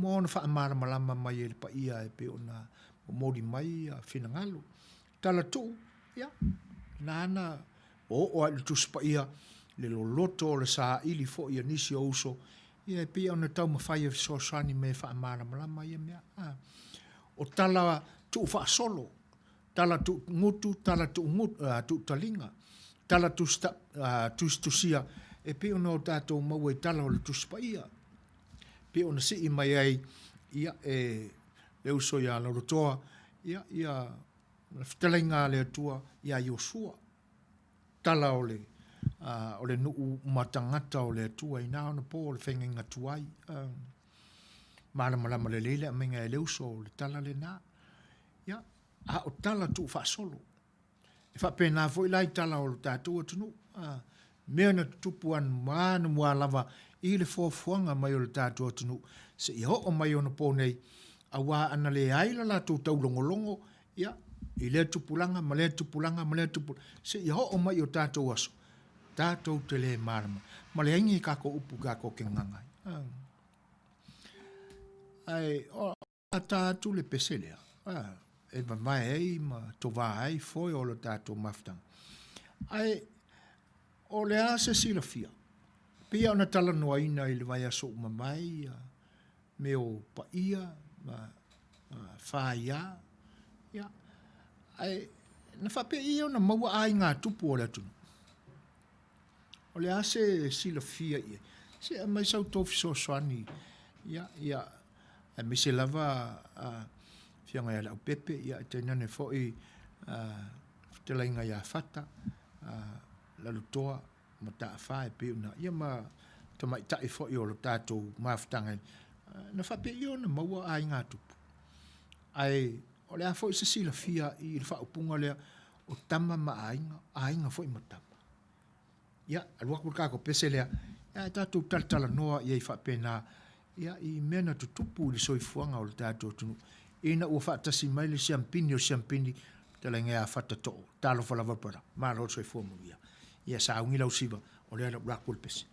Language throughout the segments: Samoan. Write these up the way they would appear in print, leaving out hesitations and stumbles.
Mo ona faamalamalama mai e le paia e pei ona momoli mai finagalo. Tala tuu, ia, nāna ua oo lava i le Tusi Paia le loloto o le saili foi a nisi o uso, ia e pei ona taumafai e fesoasoani mai e faamalamalama ia mea. A, o tala tuufaasolo, tala tuugutu, tala tuutaliga, tala tusitusia, e pei ona o tatou maua i tala o le Tusi Paia. Pei ona sii mai ai ia, e le uso ia Laulotoa ia, ia le fetalaiga a le Atua ia Iosua, tala o le, o le nuu ma tagata o le Atua i na ona po o le feagaiga tuai. Malamalama lelei le aumaiga e le uso o le tala lena. Ia, a o tala tuufaasolo. E faapena foi la i tala o lo tatou atunuu, a, mea na tutupu anumua lava i le fuafuaga mai o le tatou atunuu seia oo mai ona po nei, aua ana leai la latou taulogologo, ia, i lea tupulaga ma lea tupulaga ma lea tupulaga, seia oo mai i o tatou aso, tatou te le malamalama, ma leai ni tatou upu tatou te gagana ai. Ae, o. Ta atu le pese lea, e vavae ai ma tovā ai foe o le tatou mafutaga. Ae o le a se silafia? Pei ona talanoaina i le vaiaso ua mavae ia mea o paia ma faia, ia, ae na faapei ia ona maua aiga tupu o le atunuu? O le a se silafia i ai? Se aumai sa outou fesoasoani, ia, ia, aemaise lava a Afioga ia Leaupepe, ia tainane foi a fetalaiga ia Fata, a Lalotoa Mataafa e pei ona, ia ma tamaitai foi o le tatou mafutaga, na faapei ona maua aiga tupu. Ae o le a foi se silafia i le faaupuga lea, o tama ma aiga, aiga foi ma tama. Ia, alu atu le tatou pese lea, ae tatou talatalanoa i ai faapena, ia, i mea na tutupu i le soifuaga o le tatou atunuu, ina ua faatasi mai le siampini o le siampini, fetalaiga ia Fatatoo, talofa lava brother, malo le soifua manuia. Ia sauni lau siva, o lea na ou alu atu le pese.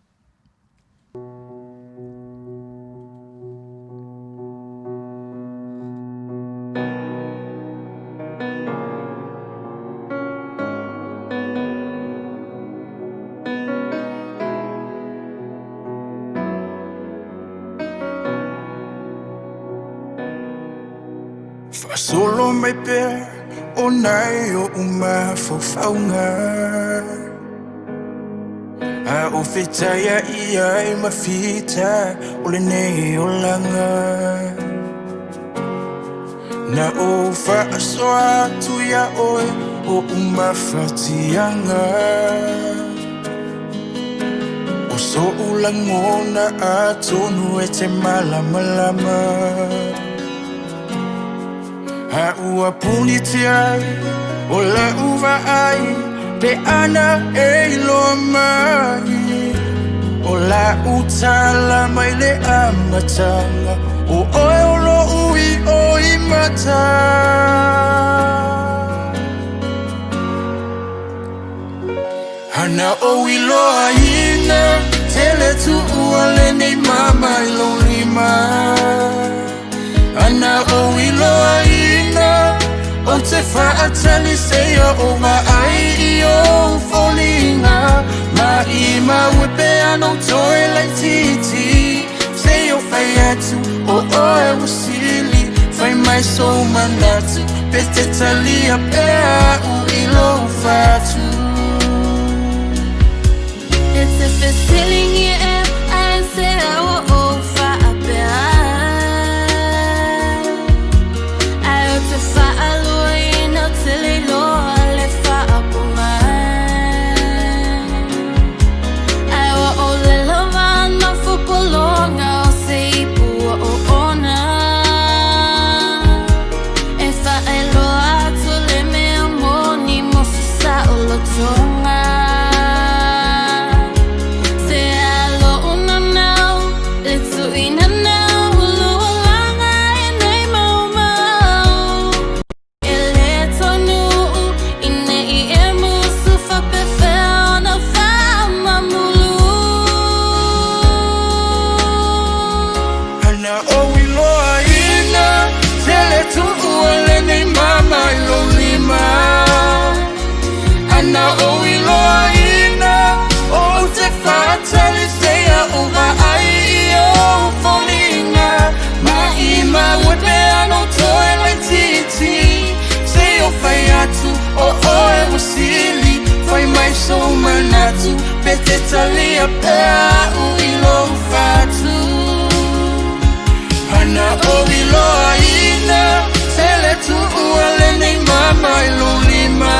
Faasolo mai pea o nai oʻu mafaufauga A o fetaia i ai ma fita o lenei olaga Na ou faasoa atu iā oe oʻu mafatiaga O soʻu lagona atonu e te malamalama A ua punitia ai o la'u vaai pe ana e iloa mai O la'u tala mai le amataga O oe o lo'u i'o i mata Ana ou iloaina tele tuua lenei mama i lou lima Ana ou iloaina ou te faatali seia ou vaai i ou foliga Maimau e pe ana ou toe laitiiti Seia ou fai atu o oe ua sili Fai mai sou manatu pe te talia pea a'u i lou fatu E te fesiligia e aisea ua ou faapea Ai ou te faaluaina ou te le iloa le faapoga Ai ua ʻōlelo ma pologa o se ipu ua oona E faailoa atu le mea moni mo se saolotoga Se a loʻu naunau iloaina Tele tuua lenei mama i lou lima Ana ou iloaina Ou te faatali seia ou vaai i ou foliga Maimau e pea lou toe laitiiti Seia ou fai atu o oe ua sili Fai mai sou manatu Pe te talia pea au i lou fatu Ana ou iloaina Tele tuua lenei mama i lou lima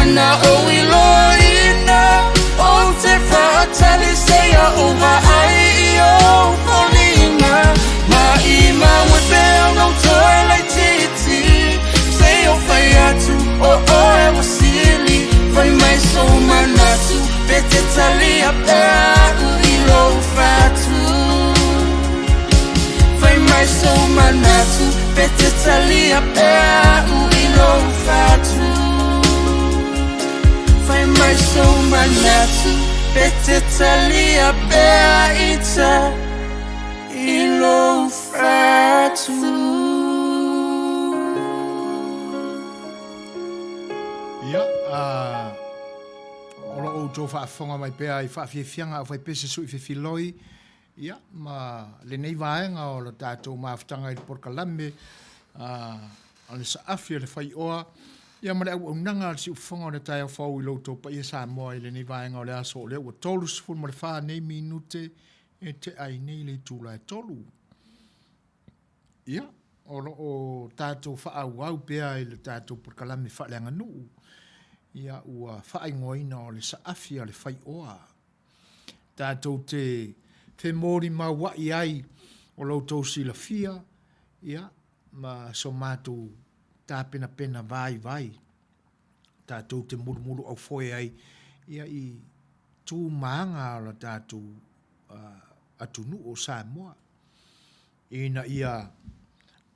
Ana ou iloaina Ou te faatali seia ou vaai i ou foliga Maimau e pea lou toe laitiiti Seia ou fai atu o oe ua sili Fai mai sou manatu Pe te talia pea au i lou fatu Fai mai sou manatu Pe te talia pea au i lou fatu Fai mai sou manatu Pe te talia pea ita i lou fatu. Ia, o lo o outou faafofoga mai pea i faafiafiaga a Faipese Sui Fefiloi, ia, ma lenei vaega o le tatou mafutaga i le polokalame a le saafi a le faioa, ia ma le auaunaga a le siufofoga o le taeao fou i lo outou paia Samoa i lenei vaega o le aso o lea ua 34 nei minute e tea ai nei le itula e 3. Ia, o lo o tatou faaauau pea i le tatou polokalame faaleaganuu, ia ua faaigoaina o le saafi a le faioa. Tatou te femolimaua'i ai o lo outou silafia, ia, ma so matou tapenapena vaivai tatou te mulumuluaufoe ai ia i tu ma aga o le tatou atunuu o Samoa, ina ia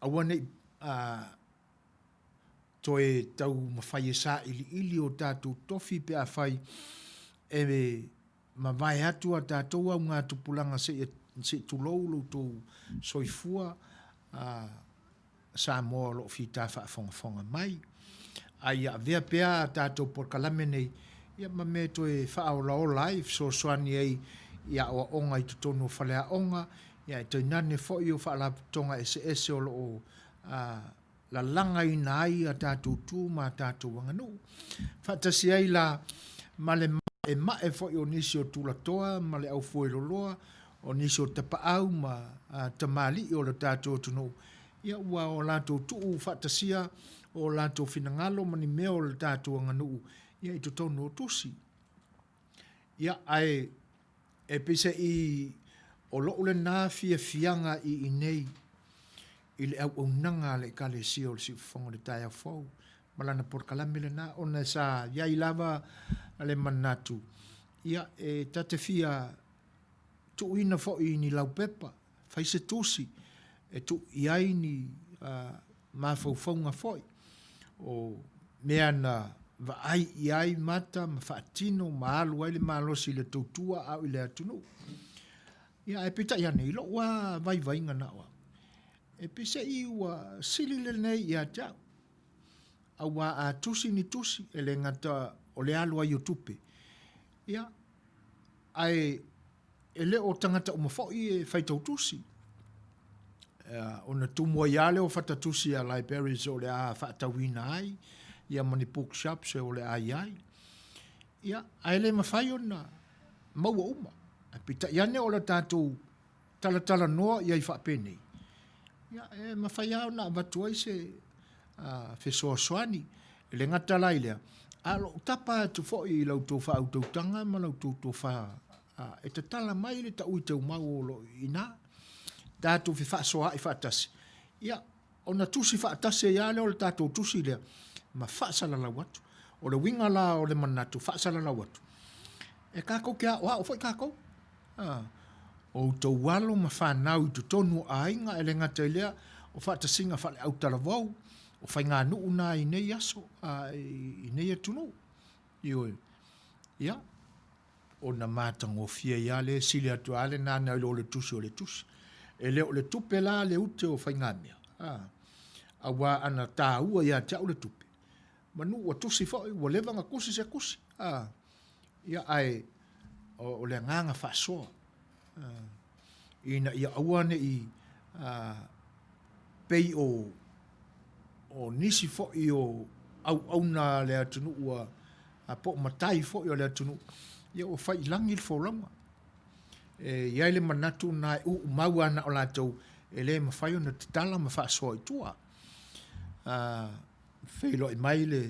aua ne i toe taumafai e sailiili o tatou tofi pe afai e mavae atu a tatou augatupulaga seia se i tulou lo outou soifua Samoa o lo o fita faafogafoga mai. A ia avea pea a tatou polokalame nei ia ma mea e toe faaolaola ai, fesoasoani ai i aoaoga i totonu o faleaoga, ia ae tainane foi o faalapotopotoga eseese o lo o lalagaina ai a tatou tu ma a tatou aganuu. Faatasi ai la ma le maemae foi o nisi o tulatoa ma le aufueloloa, o nisi o tapaau ma tamalii o le tatou atunuu, ia ua o latou tuu faatasia o latou finagalo ma ni mea o le tatou aganuu ia i totonu o tusi. Ia, ae e peiseai o lou lena fiafiaga i inei i le auaunaga a le Ekalesia o le Siufofoga o le Taeao Fou ma lana polokalame lena, ona sa i ai lava le manatu, ia, e ta te fia tuuina foi i ni laupepa, fai se tusi e tuu i ai ni mafaufauga foi o mea na vaai i ai mata ma faatino ma alu ai le malosi i le tautua a o i le atunuu. Ia, ae peitai ane, i lou lava vaivaiga na o au, e peiseai ua sili lenei ia te au, aua a tusi ni tusi, e le gata o le alu ai o tupe, ia, ae e le o tagata uma foi e faitau tusi. Ona tumu ai lava lea o fata tusi a libraries o le a faatauina ai, ia ma ni bookshops o le a i ai. Ia, ae le mafai ona maua uma. Ae peitai ane o le tatou talatalanoa i ai faapenei, ia, e mafai lava ona avatu ai se fesoasoani. E le gata la i lea, a o lou tapa atu foi i la outou faautautaga ma la outou tofa e tatala mai le taui teumau o lo o i ina, tatou fefaasoaai faatasi, ia, ona tusi faatasi ai lava lea o le tatou tusi lea ma faasalalau atu. O le uiga la o le manatu faasalalau atu, e tatou te aoao foi tatou. O outou alo ma fanau i totonu o aiga, e le gata i lea, o faatasiga faale-autalavou, o faiganuu na i nei aso, i nei atunuu. Ioe. Ia, ona matagofie ai lava lea, e sili atu lava le nānā i lo le tusi o le tusi. E le o le tupe la le ute o faigamea, a, auā ana tāua ia te au le tupe, manu ua tusi foi, ua leva ona tusi se tusi, a, ia ae o, o le agaga faasoa, a, ina ia aua ne i a, pei o, o nisi foi o auauna a le atunuu a, a po o matai foi o le atunuu, ia ua fai i lagi le folauga. E i ai le manatu na e uumau lava na o latou e le mafai ona tatala ma faasoa i tua. Feiloai mai le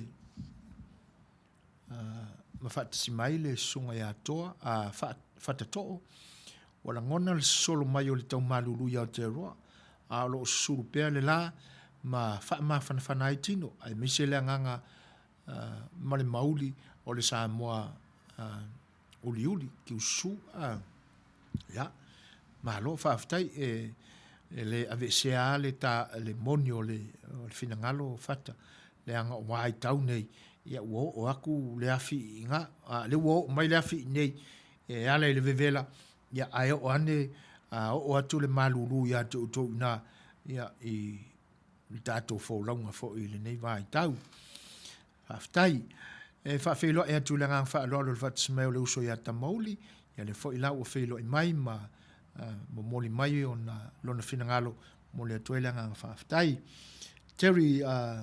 ma faatasi mai le susuga ia Toa, a Fatatoo, ua lagona le sosolo mai o le taumalulu i Aotearoa, a o lo o susulu pea le la ma faamafanafana ai tino, aemaise le agaga ma le mauli o le Samoa uliuli, kiususu, a. Ia, malo faafetai, e, e le aveesea lava le, ta, le moni o le, o le finagalo o Fata, leaga o vaitau nei, ia ua oo atu le afi i ina, a lea ua oo mai le afi i inei, e ala i le vevela, ia ae oo ane, a oo atu le malulu ia te outou i ina, ia, i le tatou folauga foi i lenei vaitau. Faafetai. E faafeiloai atu i le agaga faaaloalo i le faatasi mai o le uso ia Tamauli, ia lea foi la ua feiloai mai ma momoli mai ona lona finagalo, momoli atu ai le agaga faafetai. Terry, uh,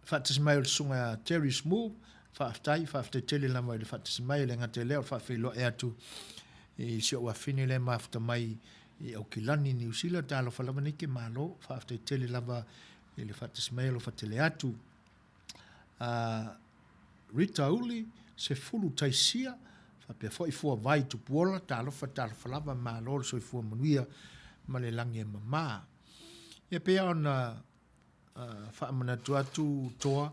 faatasi mai o le susuga ia Terry Small, faafetai, faafetai tele lava i le faatasi mai, e le gata i lea o le faafeiloai atu i si ou afine lea e mafuta mai i Aukilani, Niu Sila, talofa lava Nike, malo, faafetai tele lava i le faatasi mai, alofa tele atu. Rita Uli, Sefulu Taisia, faapea foi Fuavai Tupuola, talofa, talofa lava, malo le soifua manuia ma le lagi e mama. Ia pei ona faamanatu atu Toa,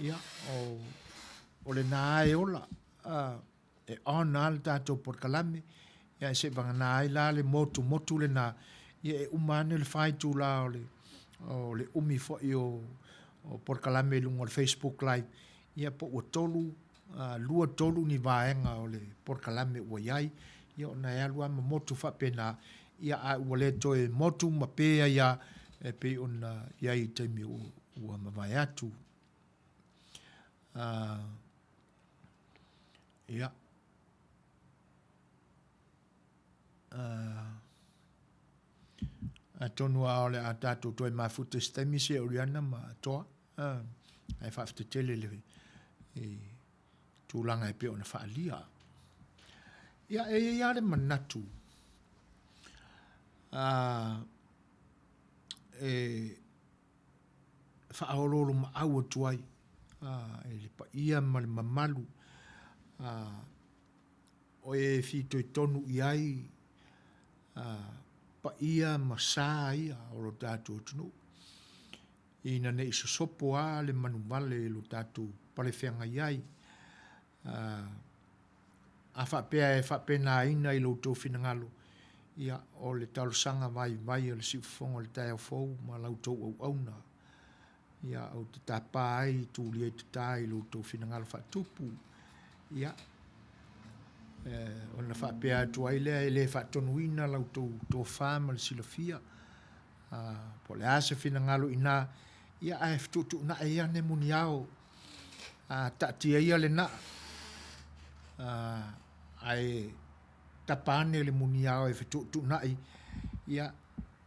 ia, o, o lena e ola, e on lava le tatou polokalame, ia ae seivagana ai la le motumotu lena, ia e uma ane le 4 itula o le, o le umi foi o, o polokalame i luga o le Facebook Live, ia po ua tolu, lua tolu ni vaega o le polokalame ua i ai, ia ona e alu lava ma motu faapena, ia ae ua le toe motu ma pe ai lava e pei ona i ai i taimi ua mavae atu. Ia. Atonu lava o le a tatou toe mafuta i se taimi se Oriana ma Toa, ae faafetai tele le, i tulaga e pei ona faaalia. Ia, e i ai lava le manatu, e faaoloolomaau atu ai i le paia ma le mamalu o e fitoitonu i ai paia ma sa ia o lo tatou atunuu, ina ne i sosopo lava le manuvale i lo tatou palefeagai ai. A faapea e faapenaina i lo outou finagalo, ia, o le talosaga vaivai o le siufofoga o le taeao fou ma la outou auauna, ia, ou te tapa ai, tulia i tata i lo outou finagalo faatupu, ia, ona faapea atu ai lea, e le faatonuina la outou tofa ma le silafia, po o le a se finagalo i ina, ia, ae fetuutuunai ane muniao, a, taatia ia le naa, a, ae tapa ane le muniao e fetuutuunai, ia,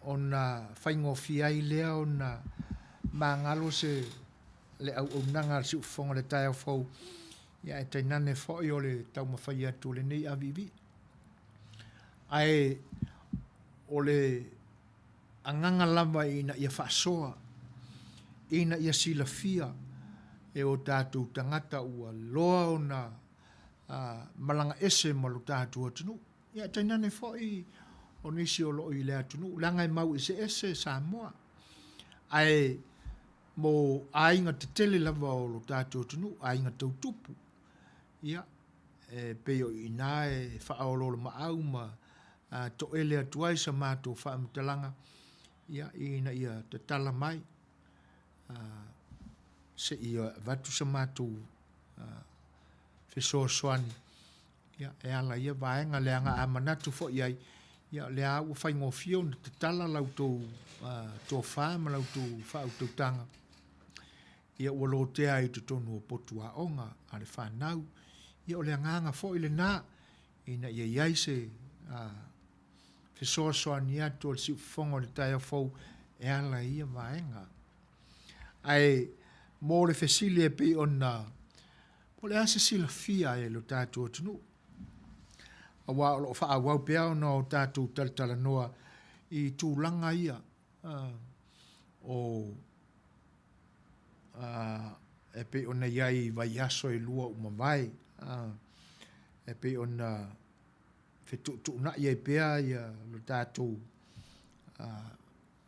ona faigofie ai lea ona magalo se le auaunaga a le siufofoga o le taeao fou, ia ae tainane foi o le taumafai atu o lenei aviivii. Ae o le agaga lava ina ia faasoa, ina ia silafia e o tatou tagata ua loa ona malaga ese ma lo tatou atunuu. Ia tainane foi o nisi o lo o i le atunuu, leaga e mau eseese Samoa. Ae mo aiga tetele lava o lo tatou atunuu, aiga tau tupu, ia, e pei o i ina e faaoloolomaau ma toele atu ai sa matou faamatalaga, ia, ina ia tatala mai, se i avatu sa matou fesoasoani. Ia, e ala i ia vaega leaga a manatu foi i ai, ia o lea lava ua faigofie ona tatala la outou tofa ma la outou faautautaga, ia ua lotea ai i totonu o potu aoga a le fanau. Ia o le agaga foi lena ina ia i ai se fesoasoani atu a le siufofoga o le taeao fou e ala i ia vaega. Ae mo le fesili e pei ona Po o le a se silafia e lo tatou atunuu, aua o lo o faaauau pea ona o tatou talatalanoa i tulaga ia o e pei ona i ai i vaiaso e lua ua mavae, e pei ona fetuutuunai ai pea lo tatou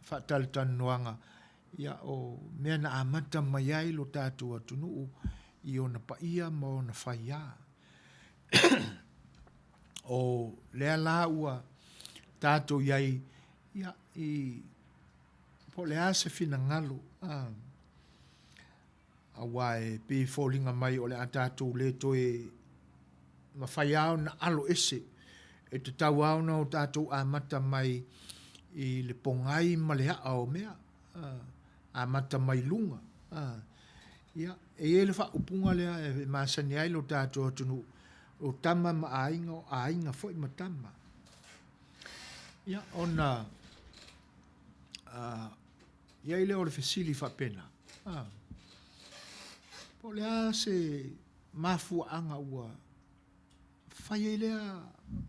faatalatalanoaga, ia, o mea na amata mai ai lo tatou atunuu i ona paia ma ona faia. O lea la ua tatou i ai, ia, i, po o le a se finagalo, a, aua e pei e foliga mai o le a tatou le toe mafai lava ona alo ese, e tatau lava ona o tatou amata mai i le pogai ma le a'a o mea, amata mai luga. Ia, e i ai le faaupuga lea e masani ai lo tatou atunuu, o tama ma aiga, o aiga foi ma tama. Ia, ona i ai lea o le fesili faapena, po o le a se mafuaaga ua fai ai lea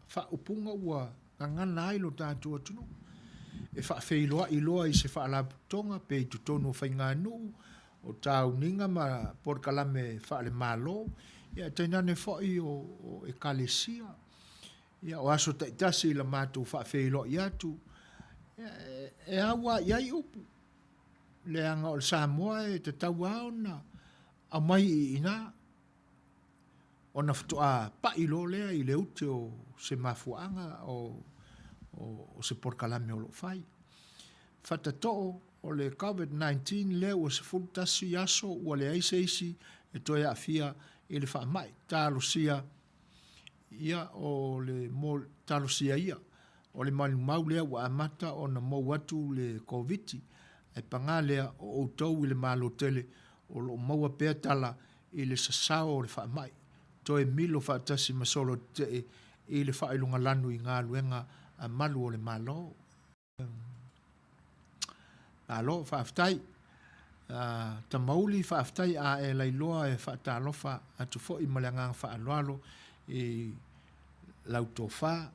faaupuga ua gagana ai lo tatou atunuu e faafeiloai loa i se faalapotopotoga pe i totonu o faiganuu, o tauniga ma polokalame faale-Malo, ia tainane foi o Ekalesia. Ia, o aso taitasi i la matou faafeiloai atu, ia, e au lava i ai upu, leaga o le Samoa e tatau lava ona aumai i ina, ona faatoa pai loa lea i le ute o se mafuaaga o se polokalame o lo o fai. Fatatoo, o le Covid-19 lea ua 11 aso ua leai se isi e toe aafia i le faamai. Talosia ia o le talosia ia o le maumau lea ua amata ona mou atu le Koviti, ae paga lea o outou i le Malo tele o lo o maua pea tala i le sasao o le faamai, toe milo faatasi ma solo tetee i le faailogalanu i galuega a malu o le Malo. Malo, faafetai. Tamauli, faafetai a e lailoa e faatalofa atu foi ma le agaga faaaloalo i lau tofa.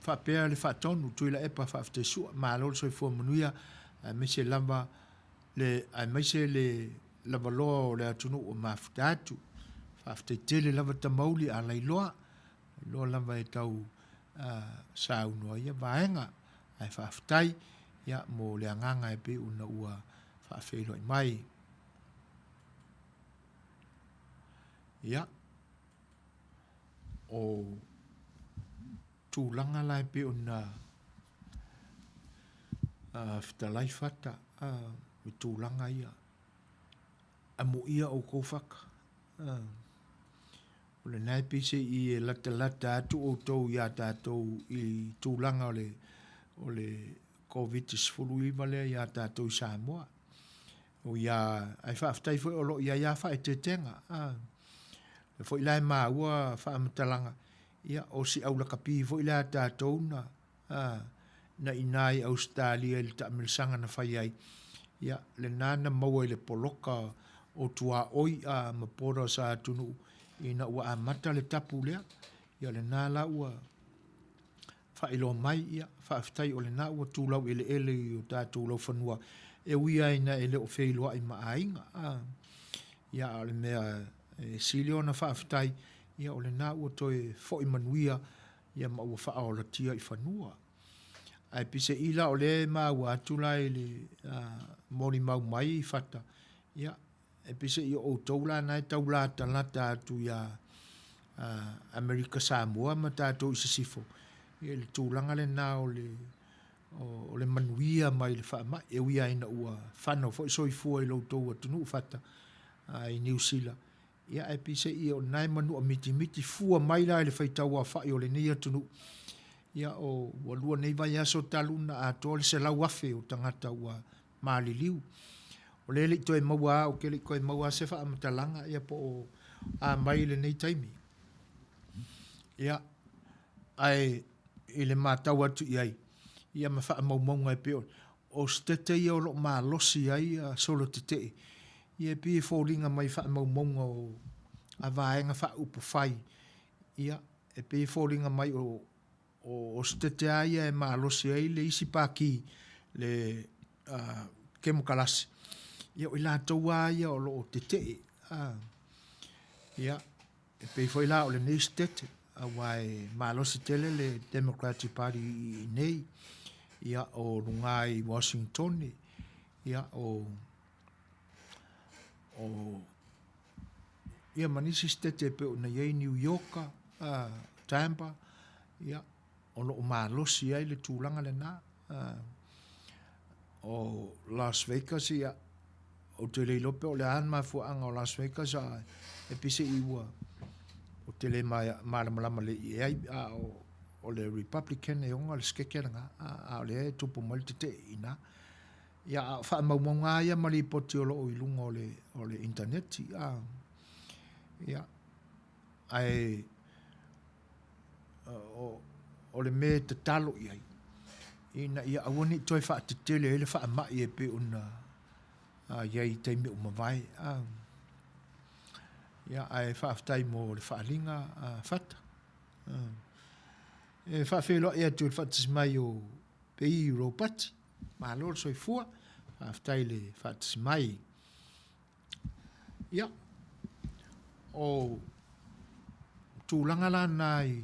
Faapea le faatonu, Tuilaepa Faafetaisua, malo le soifua manuia, aemaise lava le, aemaise le lavaloa o le atunuu ua mafuta atu. Faafetai tele lava Tamauli a lailoa, lailoa lava e tau saunoa ia vaega. Ae faafetai ia, mo le agaga e pei ona ua faafeiloai mai. Ia, o tulaga la e pei ona fetalai Fata i tulaga ia, amuia outou Fata. O lena e pei se i e latalata atu outou ia tatou i tulaga o le, o le Koviti-19 lea ia tatou i Samoa. O ia, ae faafetai foi o lo o i ai lava faaeteetega. O lea foi la e maua faamatalaga, ia, o si aulakapi foi lea a tatou na, na i ina i Ausetalia i le taamilosaga na fai ai, ia, lena na maua i le poloka o tuaoi ma borders a atunuu ina ua amata le tapu lea. Ia, lena la ua faailoa mai, ia, faafetai o lena ua tu laueleele i o tatou laufanua, e ui lava ina e le o feiloai ma aiga. Ia, a o le mea e sili ona faafetai, ia, o lena ua toe foi manuia, ia, ma ua faaolatia i fanua. Ae peiseai la o lea e maua atu la i le molimau mai i Fata, ia, E peiseai o outou la na e tau latalata atu ia Amerika Samoa ma tatou i sisifo, ia i le tulaga lena o le, o le manuia mai le faamai. E ui lava ina ua fano foi soifua i lo outou atunuu Fata, i Niu Sila, ia ae peiseai o lena e manua mitimiti fua mai la i le faitauaofai o lenei atunuu, ia o ua lua nei vaiaso talu ona atoa le 100,000 o tagata ua maliliu. O lea e le i toe maua lava, ou te le i toe maua lava se faamatalaga ia po o a mai i lenei taimi. Ia, ae i le matau atu i ai, ia ma faamaumauga e pei o setete ia o lo o malosi ai solo tetee, ia e pei e foliga mai faamaumauga o a vaega faaupufai, ia e pei e foliga mai o o setete lava ia e malosi ai le isi pati, le Kemokarasi, ia o i latou lava ia o lo o tetee. Ia, e pei foi la o lenei setete, aua e malosi tele le Democratic Party i inei, ia o luga i Washington, ia o ia ma nisi setete e pei ona i ai New York, Tampa, ia, o lo o malosi ai le tulaga lena. O Las Vegas, ia, ou te le iloa pe o le a le mafuaaga o Las Vegas, a e pei se i ua, ou te le malamalama lelei i ai, a o le Republican e ona le sekete lena, a o lea e tupu mai le tetee i ina. Ia, a o faamaumauga lava ia ma lipoti o lo o i luga o le, o le initaneti, a. Ia, ae o, o le mea e tatalo i ai, ina ia aua ne i toe faatetele ai le faamai e pei ona i ai i taimi ua mavae. A. Ia, ae faafetai mo le faaaliga a Fata. E faafeiloai atu i le faatasi mai o Pei Ropati. Malo le soifua, faafetai i le faatasi mai. Ia, o tulaga la na i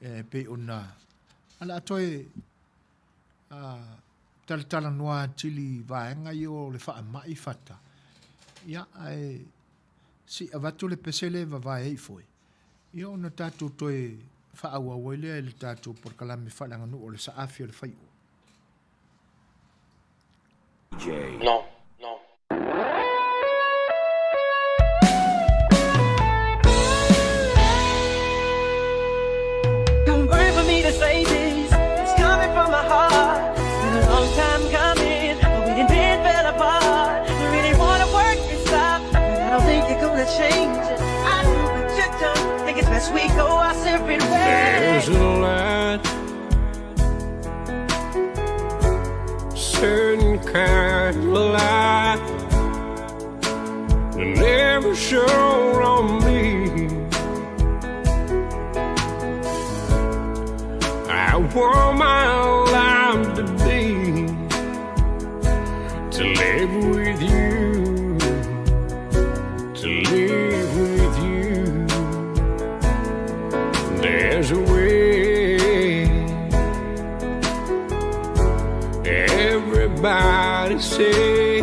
e pei ona o le a toe talatalanoa atili i vaega ia o le faamai fata, ia ae se i avatu le pese lea e vavae ai foe, ia ona tatou toe faaauau ai lea i le tatou polokalame faaleaganuu o le Saafi o le Fai'o. No. No. Come for me to say this. It's coming from my heart. It's been a long time coming, but we didn't been fell apart. We really wanna work this out, but I don't think you're gonna change it. I do, but you don't. Think it's best we go our separate ways. There's a light, certain kind of light that never shone on me. I want my life to be to live with you, to live with you. There's a way. Everybody say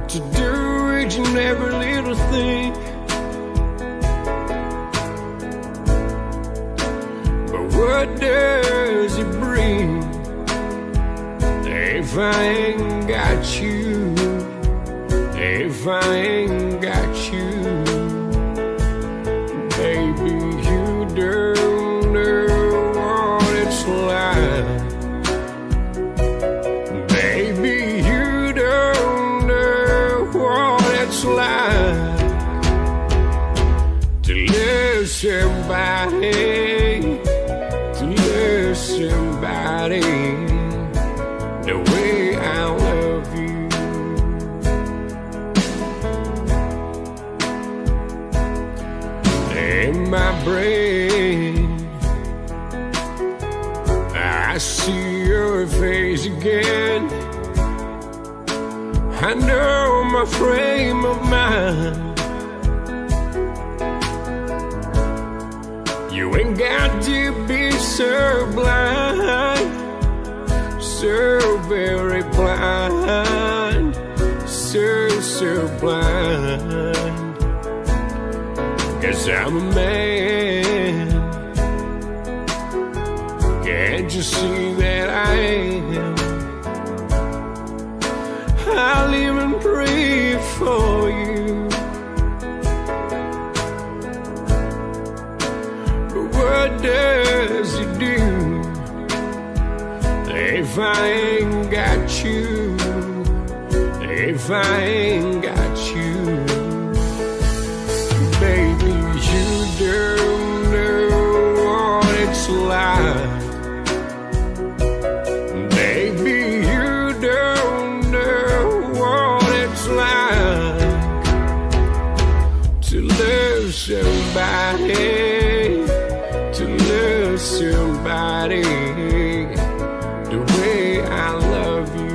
to do each and every little thing. But what does it bring if I ain't got you? If I ain't got you, baby, you don't know what it's like. Baby, you don't know what it's like to lose somebody, to lose somebody the way I love you. In my brain, I see your face again. I know my frame of mind. You ain't got to be so blind, so very blind, so, so blind. 'Cause I'm a man. Can't you see that I am? I'll even pray for you. But what does it do if I ain't got you? If I ain't got you, baby, you don't know what it's like. Baby, you don't know what it's like to lose somebody, to lose somebody the way I love you.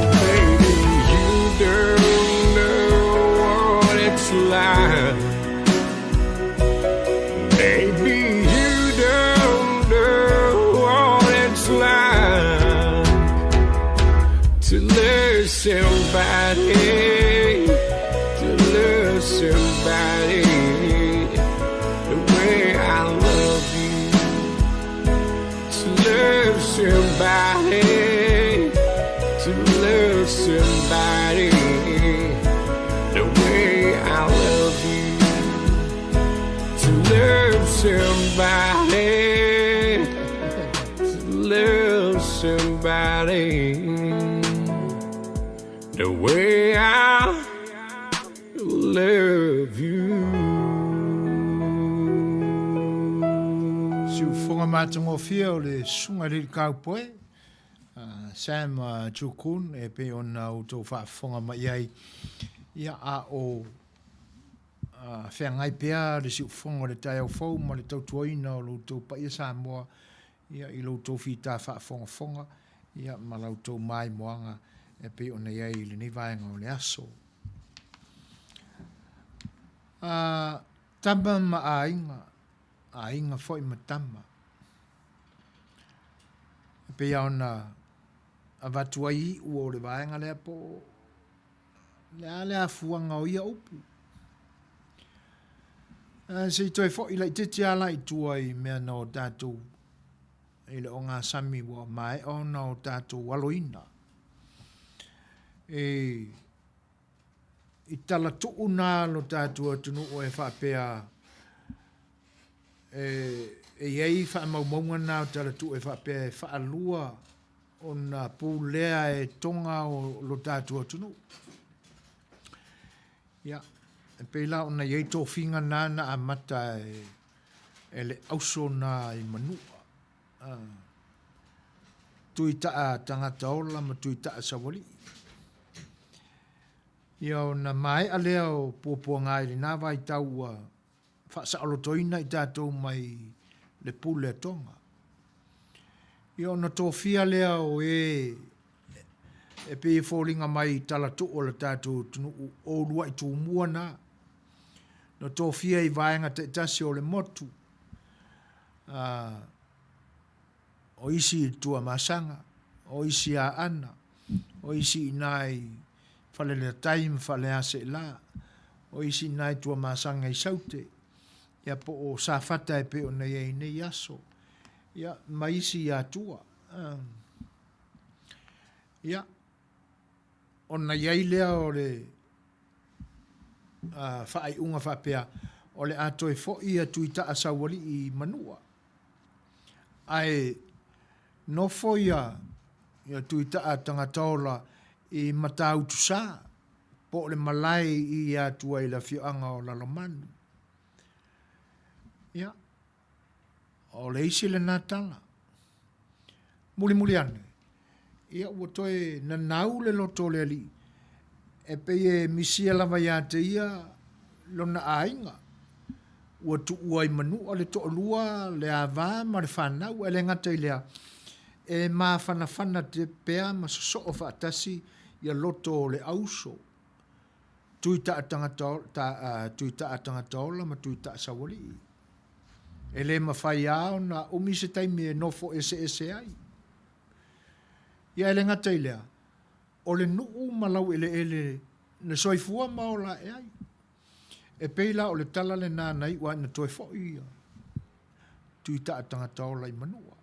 Baby, you don't know what it's like. Baby, you don't know what it's like to lose somebody, to lose somebody the way I love you. To lose somebody, to lose somebody the way I love you. To lose somebody, to lose somebody the way I love you. Siufofoga matagofie o le Susuga i le Kaupoe, Sam Chukun, e pei ona outou faafofoga mai ai, ia, a o feagai pea le siufofoga o le taeao fou ma le tautuaina o lo outou paia Samoa, ia, i lo outou fita faafogafoga, ia, ma la outou maimoaga e pei ona i ai i lenei vaega o le aso. Tama ma aiga, aiga foi ma tama. E pei lava ona avatu ai iu o le vaega lea po o le a le afuaga o ia upu. Ae se i toe foi laitiiti lava la i tua i mea na o tatou i le ogasami ua maea ona o tatou aloina. E i talatuu na lo tatou atunuu e faapea e, e i ai faamaumauga na o talatuu e faapea e faalua ona pulea e Tonga o lo tatou atunuu. Ia, e pei la ona i ai tofiga na na amata e, e le auso na i Manua. Tui taa tagata ola ma tui taa saualii. Ia ona maea lea o puapuaga i lena vaitau ua faasaolotoina i tatou mai le pule a Tonga. Ia ona tofia lea o e e pei e foliga mai i talatuu o le tatou atunuu o uluai tumua na, na tofia i vaega taitasi o le motu, a, o isi i Tuamasaga, o isi i Aana, o isi i ina i Falelatai ma Faleaseela, o isi i ina i Tuamasaga i Saute, ia po o Safata e pei ona i ai nei aso, ia ma isi i Atua. Ia, ona i ai lea o le faaiuga faapea, o le a toe foi ia Tuitaa Saualii i Manua. Ae nofo ia ia Tuitaa Tagataola i Matautusa, po o le malae i i atu ai i le afioaga o Lalomanu. Ia, o le isi lena tala. Mulimuli ane, ia ua toe nanau le loto o le alii, e pei e misia lava ia te ia lona aiga. Ua tuua i Manua le toalua, le ava ma le fanau, ae le gata i lea. E mafanafana pea ma sosoo faatasi ia loto o le auso, Tui taa tagata ta, tui taa tagata ola ma tui taa saualii. E le mafai lava ona umi se taimi e nofo eseese ai. Ia e le gata i lea, o le nuu ma laueleele na soifua ma ola ae ai. E pei la o le tala lena na iu ae na toe foi ia Tui Taa Tagata Ola i Manua.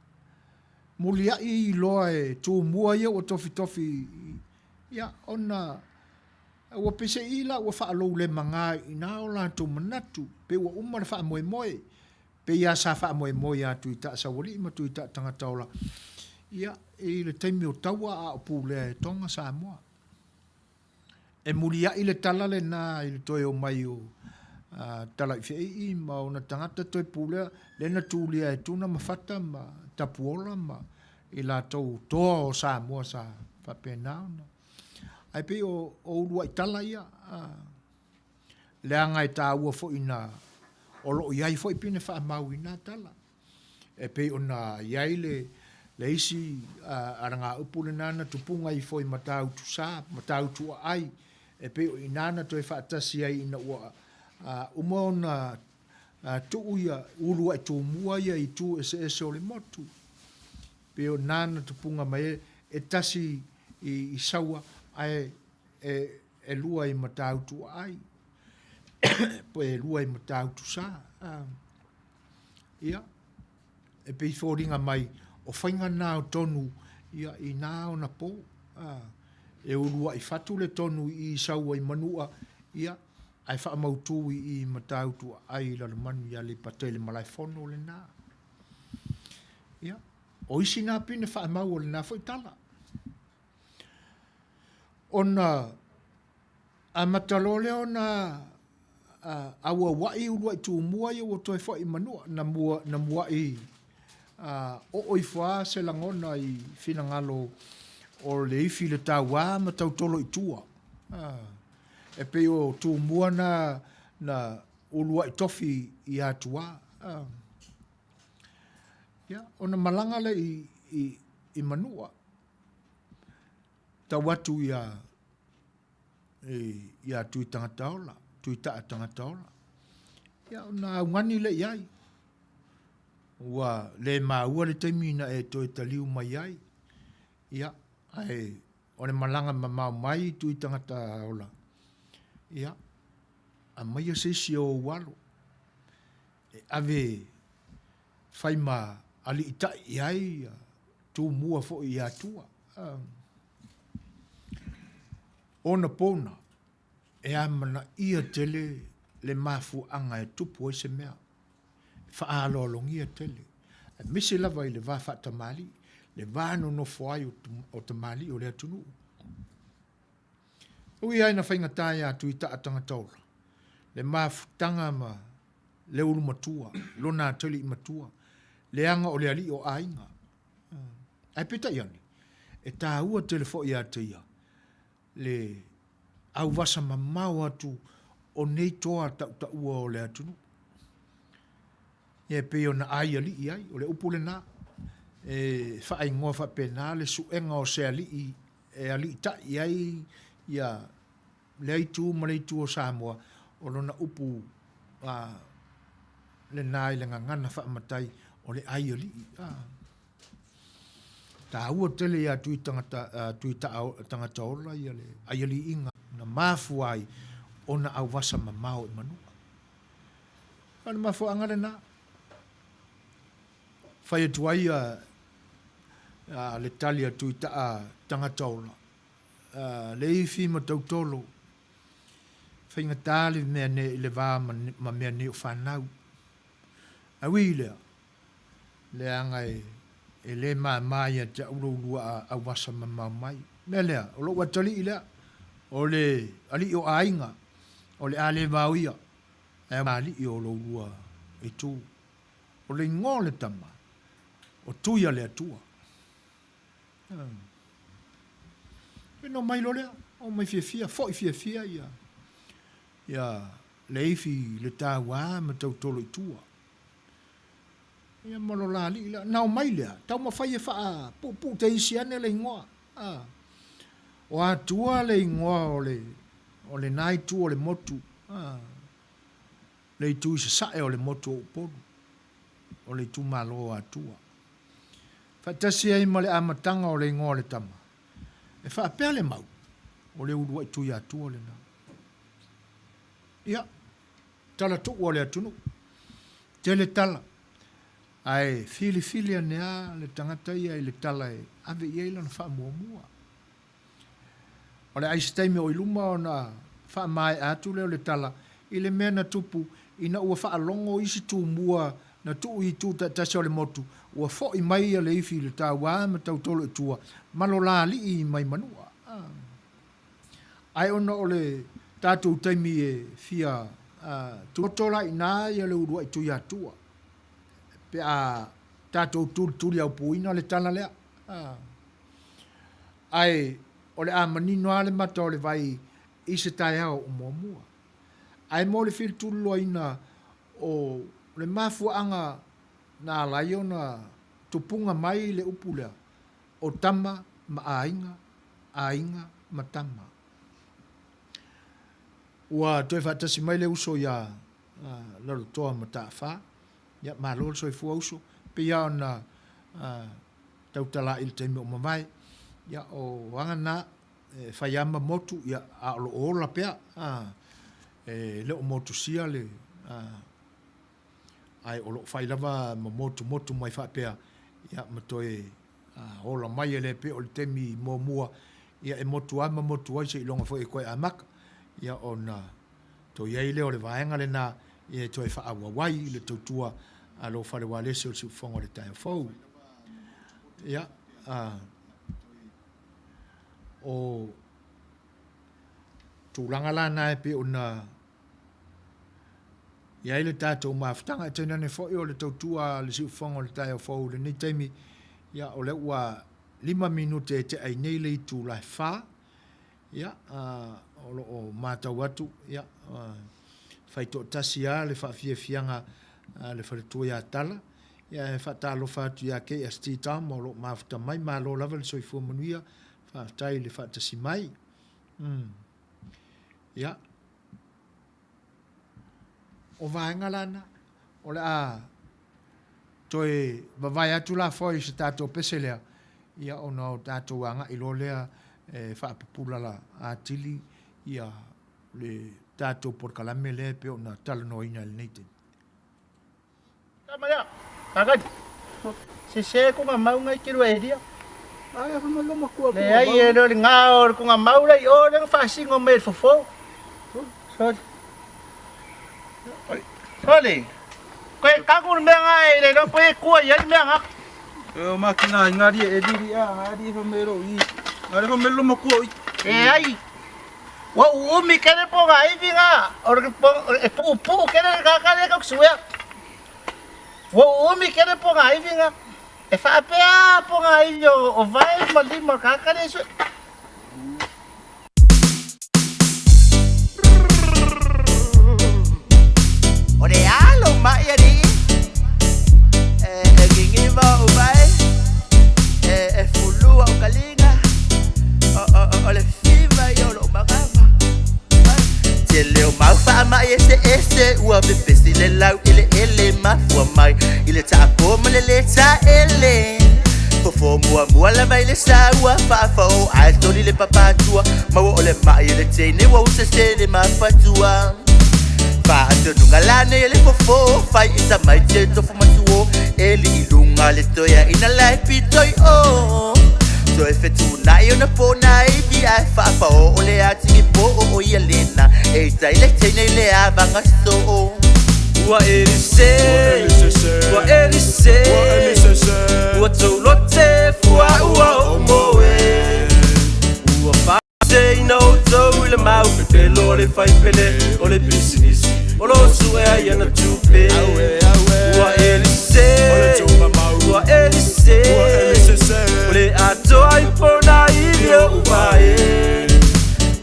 Muliai loa e Tumua ia ua tofitofi ia ona ua peiseai la ua faaloulemaga i ina o latou manatu pei ua uma le faamoemoe pei lava sa faamoemoe ia Tui Taa Saualii ma Tui Taa Tagata Ola ia i le taimi o taua a o pulea e Tonga Samoa. E muliaʻi le tala lena i le toe omai o Talaifeii ma ona tagata toe pulea, lea na tulia e Tuna ma Fata ma Tapuola ma i latou toa o Samoa sa faapena ona. Ae pei o uluai tala ia, leaga e taua foi na o lo o i ai foi pine faamau i na tala. E pei ona i ai le, le isi alagaupu lena na tupuga ifo i Matautu-sa, Matautu-aai, e pei o i ina na toe faatasi ai ina ua uma ona tuu ia uluai tumua ia i itu eseese o le motu. E pei o ina na tupuga mai ai, e tasi i Saua ae e lua i Matautu-aai, e lua i Matautu-sa. Ia, e pei e foliga mai, o faiga na o tonu ia i na ona po. A, e uluai fatu le tonu i i Saua i Manua, ia, ae faamautu i i Matautu aai i Lalomanu i Aleipata i le malaefono lena. Ia, o isi na pine faamau o lena foi tala. Ona amata loa lea ona auauai uluai tumua ia ua toe foi i Manua, na mua, na muai oo ifo lava se lagona i finagalo o le ifi i le taua ma tautolo i tua. E pei o Tumua na na uluai tofi i Atua. Ia, ona malaga lea i, i, i Manua, tau atu ia iā Tuitagataola, Tuitaa Tagataola. Ia ona augani lea i ai. Ua le maua le taimi na e toe taliu mai ai. Ia, ae o le malaga mamao mai Tuitagataola, ia, aumaia se isi o ou alo e ave fai ma aliitai i ai Tumua foi i Atua. Ona pona, e amanaia tele le mafuaaga e tupu ai se mea, e faaaloalogia tele, aemaise lava i le va faatamalii, le va nonofo ai o tamalii o le atunuu. E ui lava ina faigata ia Tuitaa Tagataola le mafutaga ma le ulu matua, lona atalii matua, leaga o le alii o aiga. Ae peitai ane, e taua tele foi ia te ia le auvasa mamao atu o nei toa tautaua o le atunuu. Ia e pei ona ai alii ai, o le upu lena, e faaigoa faapena le suega o se alii e aliitai ai ia lea itu ma le itu o Samoa, o lona upu lena i le gagana faamatai o le ai alii. Taua tele ia Tui Tagata, Tui Tagata Ola ia le ai aliiga na mafua ai ona auvasa mamao i Manua. O le mafuaaga lena. Fai atu ai le tali a Tui Tagata Ola, Leifi ma Tautolo, faigata le mea nei i le va ma mea nei o fanau. Ae ui i lea, leaga e le māmā ia te au lou lua auvasa mamao mai. Mea lea, o lou atalii lea, o le alii o aiga, o le a le vaoia, ae alii o lou lua itu. O le igoa o le tama, o Tuialeatua. Ona omai loa lea, omai fiafia, foi fiafia ia, ia Leifi i le taua ma Tautolo i tua. Ia ma lo la alii lea. Na omai lea, taumafai e faapuupuu te isi ane le igoa. A. O Atua le igoa o le, o lena itu o le motu. A. Le itu i sasae o le motu o Upolu, o le itumalo o Atua. Faatasi ai ma le amataga o le igoa o le tama, e faapea le mau, o le uluai Tuiatua lena. Ia, tala tuu a le atunuu. Tele tala, ae filifili ane lava le tagata ia i le tala e ave i ai lana faamuamua. O le ai se taimi o i luma ona faamaea atu lea o le tala i le mea na tupu ina ua faalogo isi tumua na tuu i itu taitasi o le motu, ua fo'i mai ia Leifi i le taua ma tautolo i tua ma lo la alii mai Manua. Ae ona o le tatou taimi e fia tuoto la i ina ia le uluai Tuiatua pe a tatou tulituliaupuina le tala lea. Ae o le a manino lava le mata o le vai i se taeao o muamua. Ae mo le filituliloaina o le mafuaaga na ala ai ona tupuga mai le upu lea, o tama ma aiga, aiga ma tama. Ua toe faatasi mai le uso ia Lalotoa Mataafa. Ia, malo le soifua uso. E pei lava ona tautala i le taimi ua mavae, ia, o aga na, e fai lava ma motu, ia, a o lo o ola pea, e le o motusia le, ae o lo o fai lava ma motumotu mai faapea, ia, ma toe ola mai, e le pei o le taimi muamua, ia, e motu lava ma motu ai seiloga foi e toe amata, ia, ona toe i ai lea o le vaega lena, ia, e toe faaauau ai i le tautua a lou fale ualesi o le siufofoga o le taeao fou. Ia, o tulaga la na e pei ona i ai le tatou mafutaga, e tainane foi o le tautua a le siufofoga o le taeao fou i lenei taimi, ia, o lea ua 5 minute e tea ai nei le itula e 4, Ia, o lo o matau atu, ia, fai toatasi lava le faafiafiaga a le faletua ia Tala. Ia, e faatalofa atu ia KST Tom o lo o mafuta mai. Malo lava le soifua manuia. Faafetai i le faatasi mai. Ia, o vaega la na, o le a toe vavae atu la foi i se tatou pese lea, ia ona o tatou agai loa lea e faapupula la atili ia le tatou polokalame lea e pei ona talanoaina i lenei taimi. Tama ia, kakali. Sese ku nga mau ngai ki rua eria. Leai e le o le nga o le ku nga mau lei o le nga faasingo mai le fofo. Sorry. Sorry. Koe kaku le mea nga e le lopo e kua i ai le mea nga. E o makina i ngari e liri a ngari e whamero i. Ngari whamero makua i. E ai. Ua uumi kele po nga ivi nga. O le e puu puu kele le kaka le kau suea. Ua uumi kele po nga ivi nga. E whaapea po nga ivi o vae ma lima kaka le sue. O le a lou ma'i alii e gigiva ou vae e fulua ou kaliga o le fiva ia o lou magava. Tele o mau faama'i eseese ua pepesi le lau eleele mafua mai i le taapo ma le lē taele. Fofo muamua lava i le sa ua faafao ae toli le papatua maua o le ma'i e le teine ua usese le mafatua. Faatonuga la nei e le fofo fai i tamaiti e tofu matuo e li i luga le toeaina la e pito i o. Toe fetuunai ona pona ivi ae faafao o le atigi po o ia lena e ita i le teine i le avaga soo. Ua elise, ua elise, ua taulote fua ua o moe. Ua faaseina outou i le mau pepelo o le faipele o le pisinisi o lo o sue ai ana tupe. Ua elise, ua elise, o le atoa i pona ivi o uvae.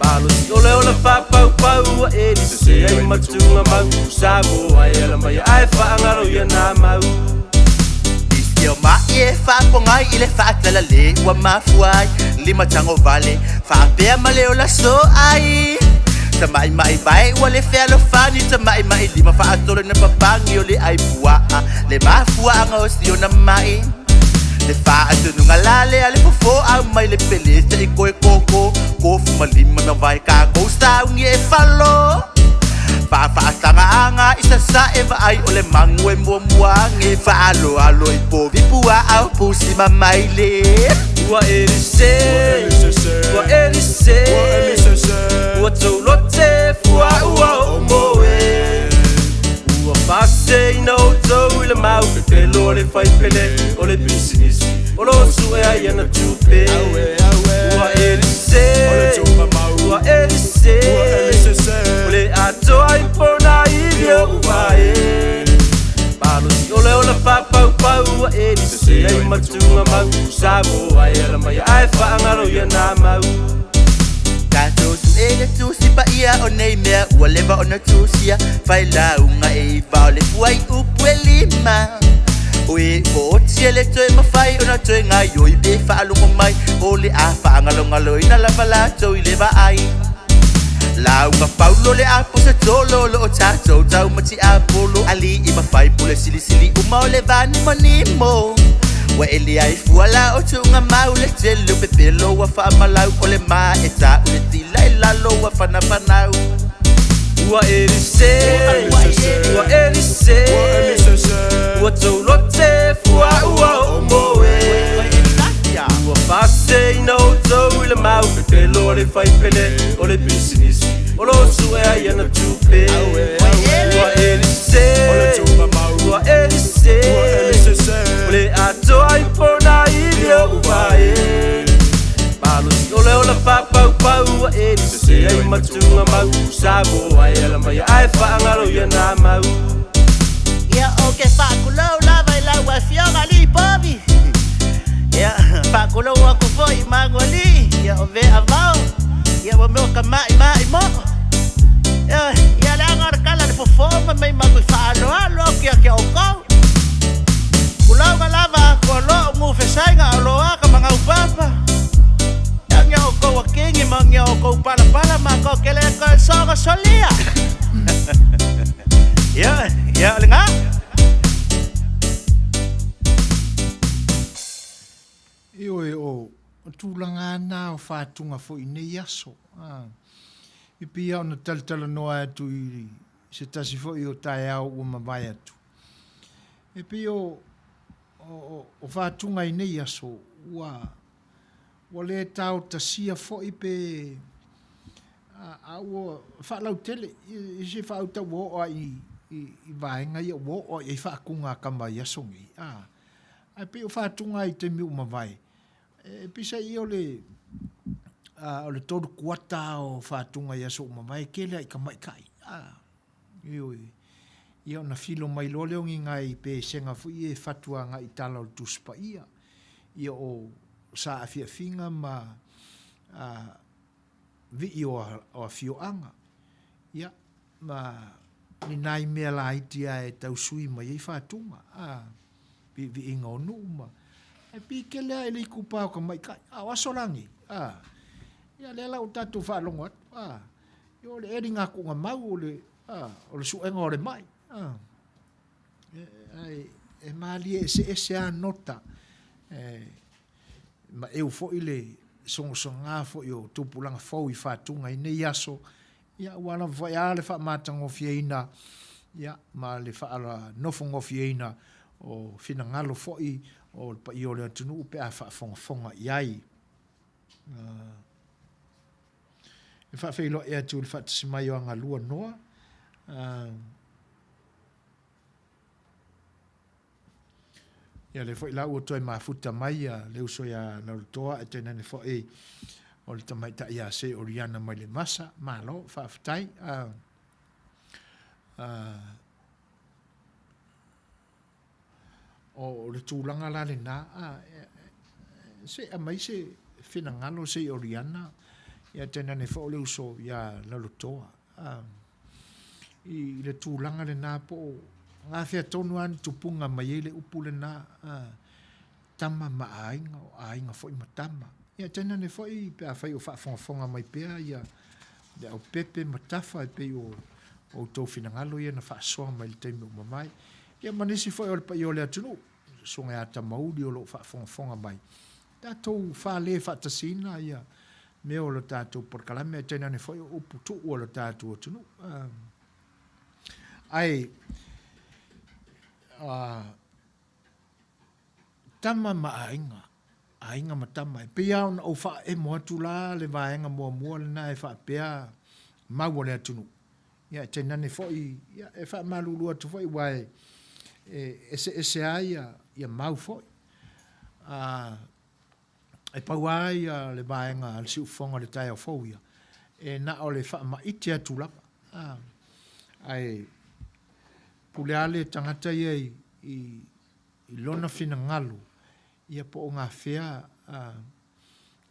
Malosi o le ola faapaupau ua elise ai matuga mau Samoa e ala mai ae faagalo ia na mau. Ia o ma'i e faapogai i le faatalale ua mafua ai limatagovale faapea ma le ola soai. Tama'ima'i vae ua le fealofani tama'ima'i lima faatolo ina papagi o le ai pua'a le mafua'aga o siona ma'i. Le faatonuga la lea le fofo aumai le pele se'i koe koko kofu ma lima na vae kākou sauni e falo. Faafa'asagaaga i sasa'e vaai o le magu e muamua age fa'aaloalo i povi pua'a o pusi ma maile. Ua elise, ua elise, ua toulote fua ua o moe. Ua faaseseina outou i le mau pepelo a le faipele o le pisinisi o lo o sue ai ana tupe. Ua elise, ua elise, o le atoa i pona ivi o uae. Malosi o le ola faapaupau ua elisese ai ma tugamau Samoa e ala mai ae faagalo ia na mau. Tatou suʻe le tusi paia o nei mea ua leva ona tusia failauga e iva o le fuaiupu e lima. O e ua oti e le toe mafai ona toe gaioi pe faalogo mai o le a faagalogaloina lava latou i le vaai. Lauga Paulo le Aposetolo o lo o tatou taumatiapolo alii ma faipule silisili uma o le vanimonimo. Ua eli ai fua la o tuugamau le tele o pepelo ua faamalau o le maeta o le tila i lalo ua fanafanau. Ua elise, ua elise, ua toulote fua ua oo moe. Ua faaseseina outou i le mau pepelo a le faipele o le pisinisi o lo o sue ai ana tupe. Ua elise, ua elise, o le atoa i pona ivi o uae. Malosi o le ola faapaupau ua elisese ai ma tugamau Samoa e ala mai ae faagalo ia na mau. Ia ou te faakulou lava i lau afioga alii Povi. Ia faakulou aku foi i magu alii, ia o vea vao, ia ua mea o ka ma'ima'i mo'o. Ia, ia leaga o le kala le fofo ma mei magu i faaaloalo aku ia te oukou. Kulauga lava aku o lo'u gufesaiga o loa ka magaupapa. Ia nia oukou akingi ma nia oukou palapala ma kou ke le koe soga solia. Ia, ia o le ga. Ioe, o tulaga lava na o fatuga foi i nei aso. E pei lava ona talatalanoa atu i se tasi foi o taeao ua mavae atu. E pei o, o, o fatuga i nei aso ua, ua le taotasia foi pe a, a ua faalautele i se faauta ua oo lava i, i, i vaega ia ua oo lava i ai faatuga a tama i aso nei. A, ae pei o fatuga i taimi ua mavae, E pisa i o le a o le 3 kuata o fatuga i aso ua mavae e tele a i tamaitai. A, ioe. Ia ona filo mai loa lea o ni nai pesega foi ia e fatu agai i tala o le Tusi Paia. Ia o saafiafiga ma a, vii o, o afioaga. Ia, ma ni nai mea laiti lava e tau sui mai ai fatuga. A, viiviiga o nuu ma ae pei tele lava i le itupa o tamaitai. A o aso la nei, a, ia lea la ua tatou faalogo atu, a, ia o le eliga tuugamau o le, a, o le suega o le mai, a. Ae e malie eseese lava nota, e maeu foi le sogasoga foi o tupulaga fou i fatuga i nei aso, Ia, ua lava foi a le faamatagofieina, ia, ma le faanofogofieina o finagalo foi o le paia o le atunuu pe a faafogafoga i ai. E faafeiloai atu i le faatasi mai o Agalua Noa. Ia lea foi la ua toe mafuta mai ia le uso ia Laulatoa ae tainane foi o le tamaitai ia Se Oriana mai le Masa. Malo, faafetai. O le tulaga la lena, se aumai se finagalo se Oriana, ia tainane foi o le uso ia Laulatoa. I le tulaga lena po o gafea tonu lava ni tupuga mai ai le upu lena. tama ma aiga, o aiga foi ma tama. Ia tainane foi pe afai o faafogafoga mai pea ia le au pepe ma tafa e pei o outou finagalo ia na faasoa mai i le taimi ua mavae. Ia ma nisi foi o le paia o le atunuu, Susuga ia Tamauli o lo o faafogafoga mai, tatou fale faatasiina ia mea o le tatou polokalame ae tainane foi o upu tuu a le tatou atunuu. Ae, tama ma aiga, aiga ma tama. E pei lava ona ou faaemo atu la le vaega muamua lena e faapea mau a le atunuu. Ia e tainane foi, ia e faamalulu atu foi aua e eseese lava ia, ia mau foi. A, e pau lava ia le vaega a le siufofoga o le taeao fou ia, e na o le faamaite atu lava. A, ae pule lava le tagata ia i, i, i lona finagalo, ia po o gafea a,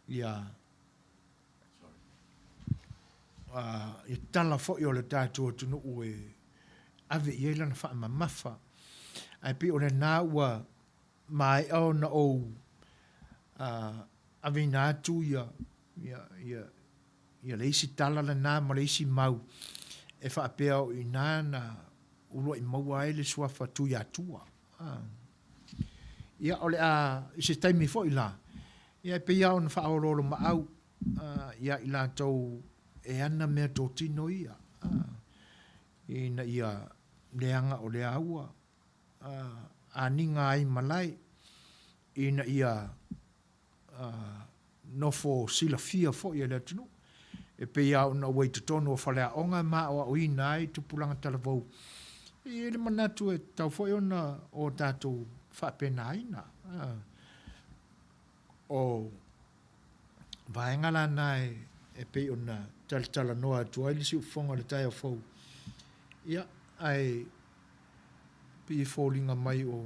ia, ia tala foi o le tatou atunuu e ave i ai lana faamamafa. Ae pei o lena ua maea ona ou aveina atu ia, ia, ia, ia le isi tala lena ma le isi mau e faapea o i ina na uluai maua ai le suafa Tuiatua. Ia, o le a, i se taimi foi la, ia e pei lava ona faaoloolomaau ia i latou e ana meatotino ia, ina ia leaga o lea ua aniga ai malae, ina ia nofo silafia foi e le atunuu, e pei lava ona ua i totonu o faleaoga ma aoaoina ai tupulaga talavou, e i ai le manatu e tatau foi ona o tatou faapenaina. O vaega la na e pei ona talatalanoa atu ai le siufofoga o le taeao fou, ia, ae pei e foliga mai o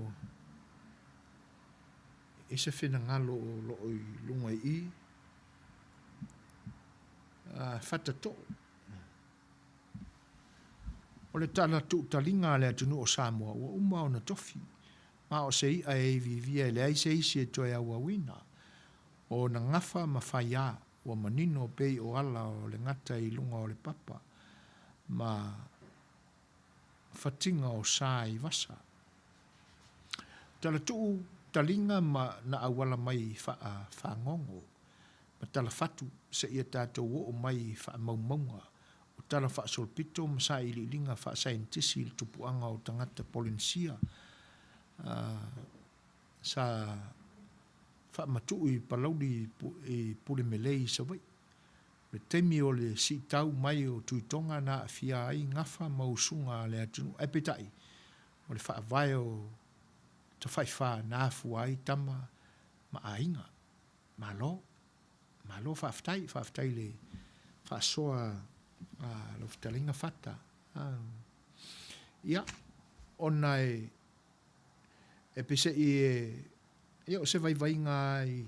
i se finagalo o lo o i luga i i, a Fatatoo. O le tala tuutaliga a le atunuu o Samoa ua uma ona tofi, ma o se i'a e iviivia e leai se isi e toe auauina. O ona gafa ma faiā ua manino pei o ala o le gata i luga o le papa ma fatiga o sa i vasa. Talatuu taliga ma na auala mai i faa fagogo ma talafatu seia tatou oo mai i faamaumauga o tala faasolopito ma sailiiliga faasaienitisi i le tupuaga o tagata Polenisia sa faamatuu i Palauli i Pulemelei i Savaii. O le taimi o le siitau mai o Tuitoga na aafia ai gafa ma usuga a le atunuu ae peitai o le faavae o Tafaifa na afua ai tama ma aiga. Malo. Malo faafetai. Faafetai i le faasoa a lau fetalaiga Fata. Ia, ona e, e peise'i e, ia o se vaivaiga lava i,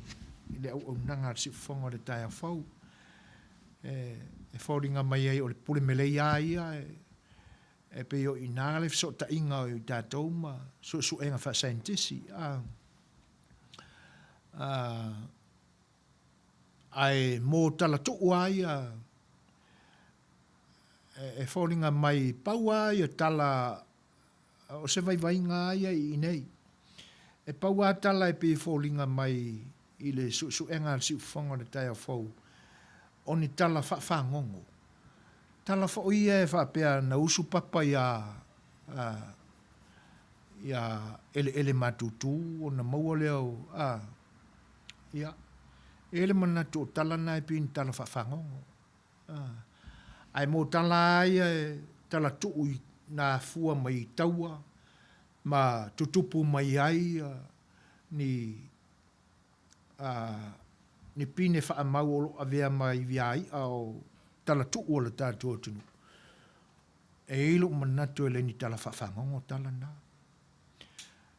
i le auaunaga a le Siufofoga o le taeao fou, e, e foliga mai ai o le pule melei lava ia e, E pei o i ina le fesootaiga o i tatou ma suesuega faasaienitisi, a, a, ae mō talatuu lava ia, e, e foliga mai pau lava ia tala, o se vaivaiga lava ia i inei. E pau lava tala e pei e foliga mai i le suesuega a le siufofoga o le taeao fou, o ni tala faafagogo. Tala foi ia e faapea na usu papa iā, ā, iā eleele matutu ona maua lea o, ā, ia, e i ai le manatu o tala na e pei ni tala faafagogo. Ā, ae mō tala lava ia e tala tuu i nā fua mai i taua ma tutupu mai ai ni, ā, ni pine faamau o lo o avea ma ivi ā-iʻa o talatuu o le tatou atunuu. E i ai lou manatu e le ni tala faafagogo tala na.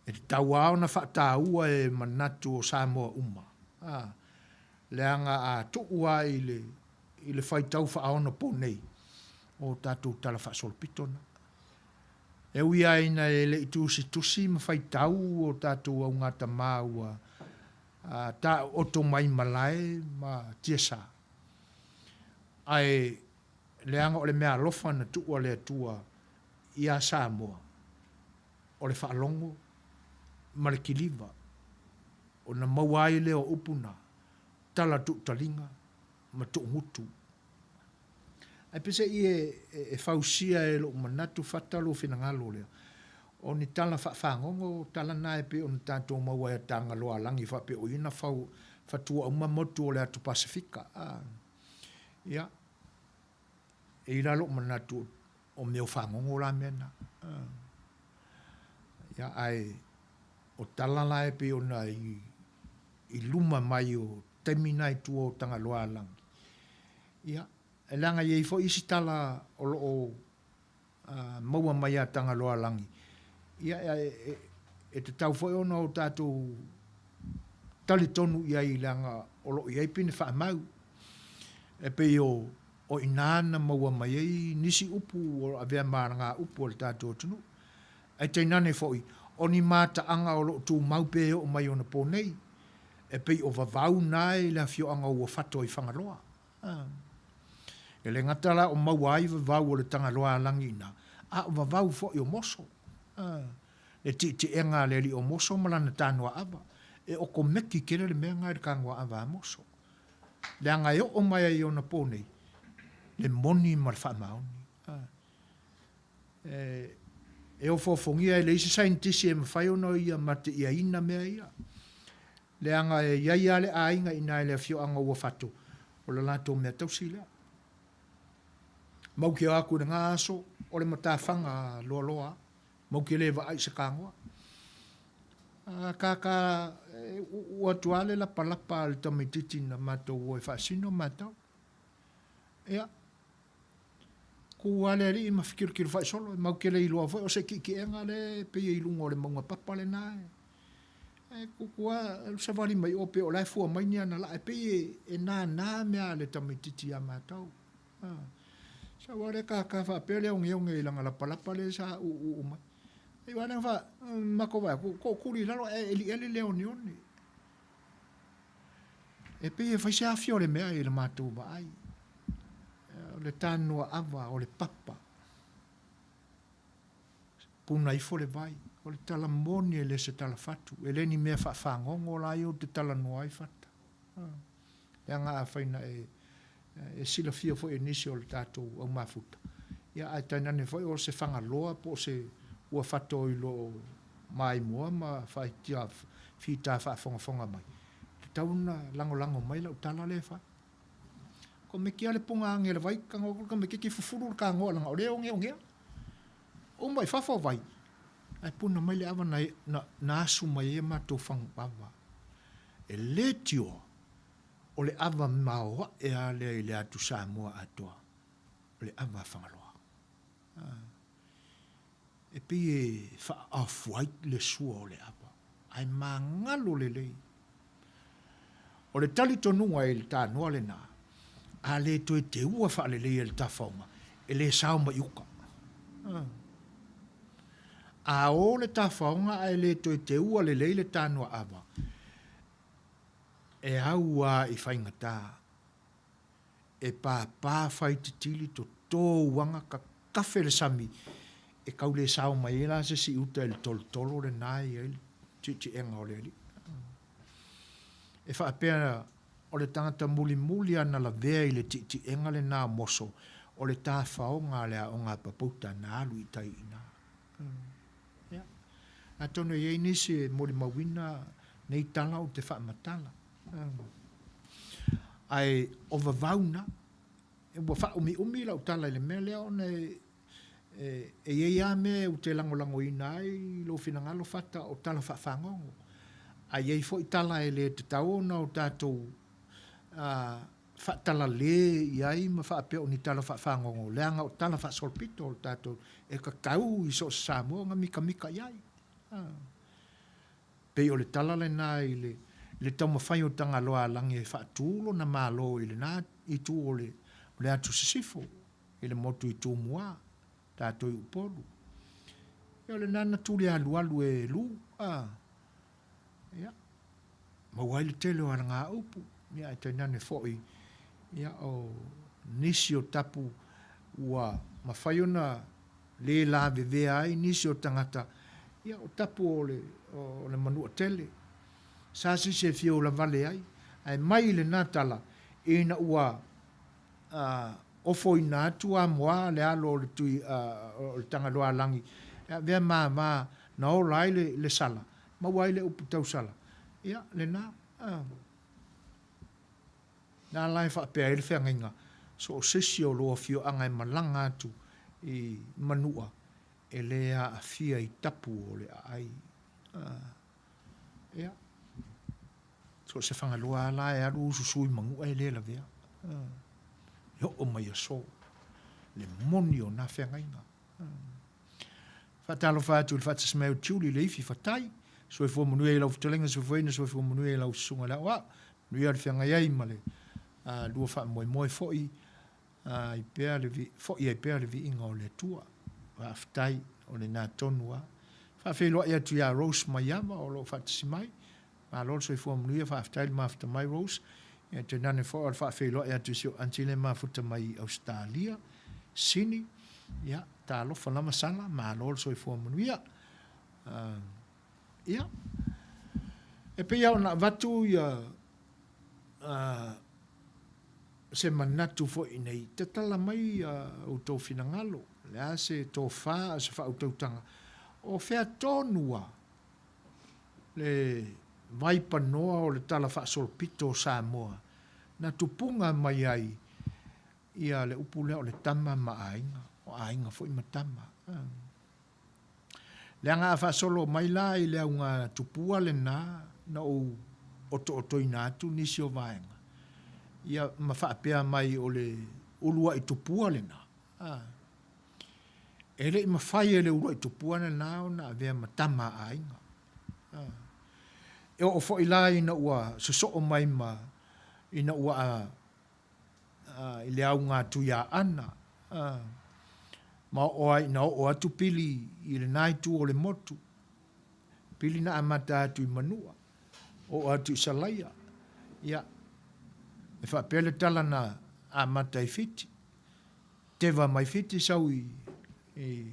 E tatau lava ona faataua e manatu o Samoa uma, ā, leaga a tuu lava i le, i le faitau faaono nei, o tatou tala faasolopito na. E ui lava ina e le i tusitusi ma faitau o tatou augatama ua. Taooto mai malae ma tiasa. Ae leaga o le meaalofa na tuua le Atua ia Samoa, o le faalogo ma le kiliva, ona maua ai lea o upu na, tala tuutaliga ma tuugutu. Ae peiseai e fausia e lou manatu Fata lou finagalo lea, o ni tala faafagogo tala na e pei ona tatou maua ai a Tagaloaalagi faapea o ia na fau fatua uma motu o le atu Pasefika. A, ia, e i la lou manatu o mea o fagogo la mea na. A, ia, ae o tala la e pei ona i, i luma mai o taimi na i tua o Tagaloaalagi, Ia, leaga e i ai foi isi tala o lo o maua mai ia Tagaloaalagi, ia, e tatau foi ona o tatou talitonu i ai leaga o lo o i ai pine faamau. E pei o i ina na maua mai ai nisi upu o avea ma alagaupu a le tatou atunuu. Ae tainane foi, o ni mataaga o lo o tumau pea e oo mai ona po nei, e pei o vavau na i le afioaga o Uafato i Fagaloa. E le gata la o maua ai vavau o le Tagaloaalagi ina, a o vavau foi o Moso. Le tietiega a le alii o Moso ma lana tanoaava. E okomeki tele le mea na i le tanoaava a Moso. Leaga e oo mai ai i ona po nei, le moni ma le faamaoni. E ofoofogia e leai se saienitisi e mafai ona ia mateiaina mea ia. Leaga e i ai lava le aiga i ina i le afioaga o Uafato, o le latou mea tausi lea. Mau ke o atu i lena aso, o le matafaga loaloa lava, mau ke le vaai i se kagoa. A kākā e uu atu lava le lapalapa a le tamaitiiti na matou o e faasino matou. Ia, Kū lava le alii ma fetilotilo faisolo, e mau te le iloa foi o se tietiega lea e pei e i luga o le mauga papa lena. E kuku lava, alu savali mai o pei o la e fua mai ni ana laa, e pei e nānā mea a le tamaitiiti iā matou. Sau lava lea kākā faapea le ogeoge i lana lapalapa lea sa uu mai. Iu lava lea na matou vaai atu, tootuli i lalo ae elieli le oneone. E pei e fai se afi o le mea i le matou vaai. O le tanoaava, o le papa. Puna ifo le vai. O le tala moni e le se tala fatu. E le ni mea faafagogo la ia ou te talanoa ai Fata. Leaga afai na e e silafia foi e nisi o le tatou au mafuta, ia ae tainane foi o se Fagaloa po o se ua fato i lo maimoa ma faaitia fita faafogafoga mai, tatau ona lagolago mai lau tala lea e fai. Komiti a le puna age le vai, tago atu le tamaititi fufulu le tagoa leaga o lea e ogeogea. Uma i fafo vai, ae puna mai le ava na, na, na asu mai ai a matou fagu ava. E le tioa, o le ava maoae lava lea i le atu Samoa atoa, o le ava a Fagaloa. E pei e faa-off-white le sua o le ava, ae magalo lelei. O le talitonuga i le tanoa lena, a le toe teua faalelei e le tafaoga, e le sao mai uka. A o le tafaoga ae le toe teua lelei le tanoa ava, e au lava i faigata e pāpā faititili toto uaga kakafe le sami e kau le sao mai ai la se siuta i le tolotolo lena e i ai le tietiega o le alii. E faapea o le tagata mulimuli a na lavea i le tietiega lena o Moso, o le tafaoga a le aoga a Papouta na alu i tai i ina. Ia, atonu e i ai nisi e molimauina nei tala ou te faamatala. Ae o vavau na, ua faaumiumi lau tala i le mea lea ona e, e, e i ai lava mea ou te lagolagoina ai lou finagalo Fata o tala faafagogo. Ae i ai foi tala e le tatau ona o tatou a, faatalale i ai ma faapea o ni tala faafagogo, leaga o tala faasolopito o le tatou e tatau i so o se Samoa ona mitamita i ai. Pei o le tala lena i le le taumafai o Tagaloaalagi e faatu lona Malo i lena itu o le o le atu sisifo i le motu i Tumua, tatou i Upolu. Ia o lena na tuli alualu e Lu, a, ia. Maua ai le tele o alagaupu, ia ae tainane foi ia o nisi o tapu ua mafai ona le lavevea ai nisi o tagata, ia o tapu o le, o le manua tele. Sa sisi e fia olavale ai, ae mai i lena tala, ina ua a, ofoina atu amoa le alo o le tui, a, o le Tagaloaalagi, e avea ma va na ola ai le, le sala, maua ai le upu tausala, ia, lena, a. Na la e faapea ai le feagaiga, so o se isi o lou afioaga e malaga atu i Manua, e le aafia i tapu o le aai. Ia, so o se Fagaloa lava la e alu ususu i Manua e le lavea. E oo mai aso le moni o na feagaiga. Faatalofa atu i le faatasi mai o Julie Leifi Fatai. Soifua manuia i lau fetalaiga soifuaina, soifua manuia i lau susuga i le aoao. Manuia le feagai ai ma le lua faamoemoe foi ai pea le foi ai pea le viiga o le Atua. Faafetai, o lena tonu lava. Faafeiloai atu ia Rose Maiava o lo o faatasi mai. Malo le soifua manuia, faafetai le mafuta mai Rose. Ia tainane foi o le faafeiloai atu i si ou aunty lea e mafuta mai i Ausetalia, Sini. Ia, talofa lava Sala, malo le soifua manuia. Ia, e pei lava ona avatu ia se manatu foi nei, tatala mai outou finagalo, o le a se tofa a o se faautautaga, o fea tonu lava le vaipanoa o le talafaasolopito o Samoa na tupuga mai ai ia le upu lea o le tama ma aiga, o aiga foi ma tama. Leaga a faasolo mai la i le auga tupua lena na ou otootoina atu nisi o vaega, ia ma faapea mai o le uluai tupua lena, a, e le i mafai e le uluai tupua lena ona avea ma tama a aiga. A, e oo foi la ina ua sosoo mai ma ina ua i le auga Tuiaana, ma oo ai ina oo atu Pili i lena itu o le motu. Pili na amata atu i Manua, oo atu i Salaia, ia, e faapea le tala na amata i Fiti, teva mai Fiti sau i, i,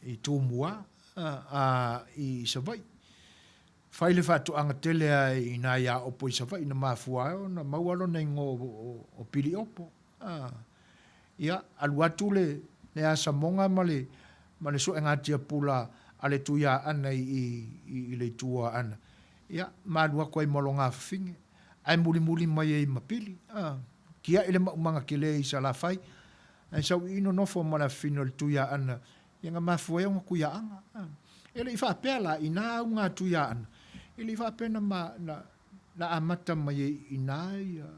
i Tumua, a, i Savaii. Fai le faatoaga tele a i ina iā Opo i Savaii na mafua ai ona maua lona igoa o Pili Opo. Ia, alu atu le le asamoga ma le ma le suega tiapula a le Tuiaana i i le itu o Aana, ia, ma alu atu ai ma lona afafine, ae mulimuli mai ai ma Pili. Tiai le maumaga tele i Salafai, ae sau i i nonofo ma le afafine o le Tuiaana Ia na mafua ai ona Tuiaana. E le i faapea la, inā auga a Tuiaana, e le i faapea na, ma, na, na amata mai ai i inā ia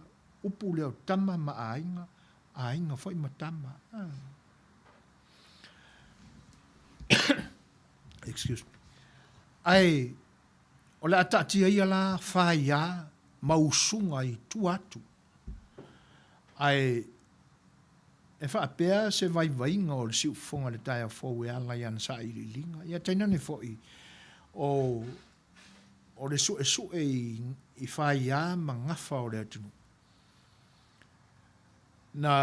upu lea o tama ma aiga, aiga foi ma tama. Excuse me. Ae, o le a taatia ia la whaiā ma usuga i tua atu. Ae e faapea se vaivaiga o le siufofoga i le taeao fou e ala i ana sailiiliga. Ia tainane foi o, o le suesue i, i faiā ma gafa o le atunuu. Na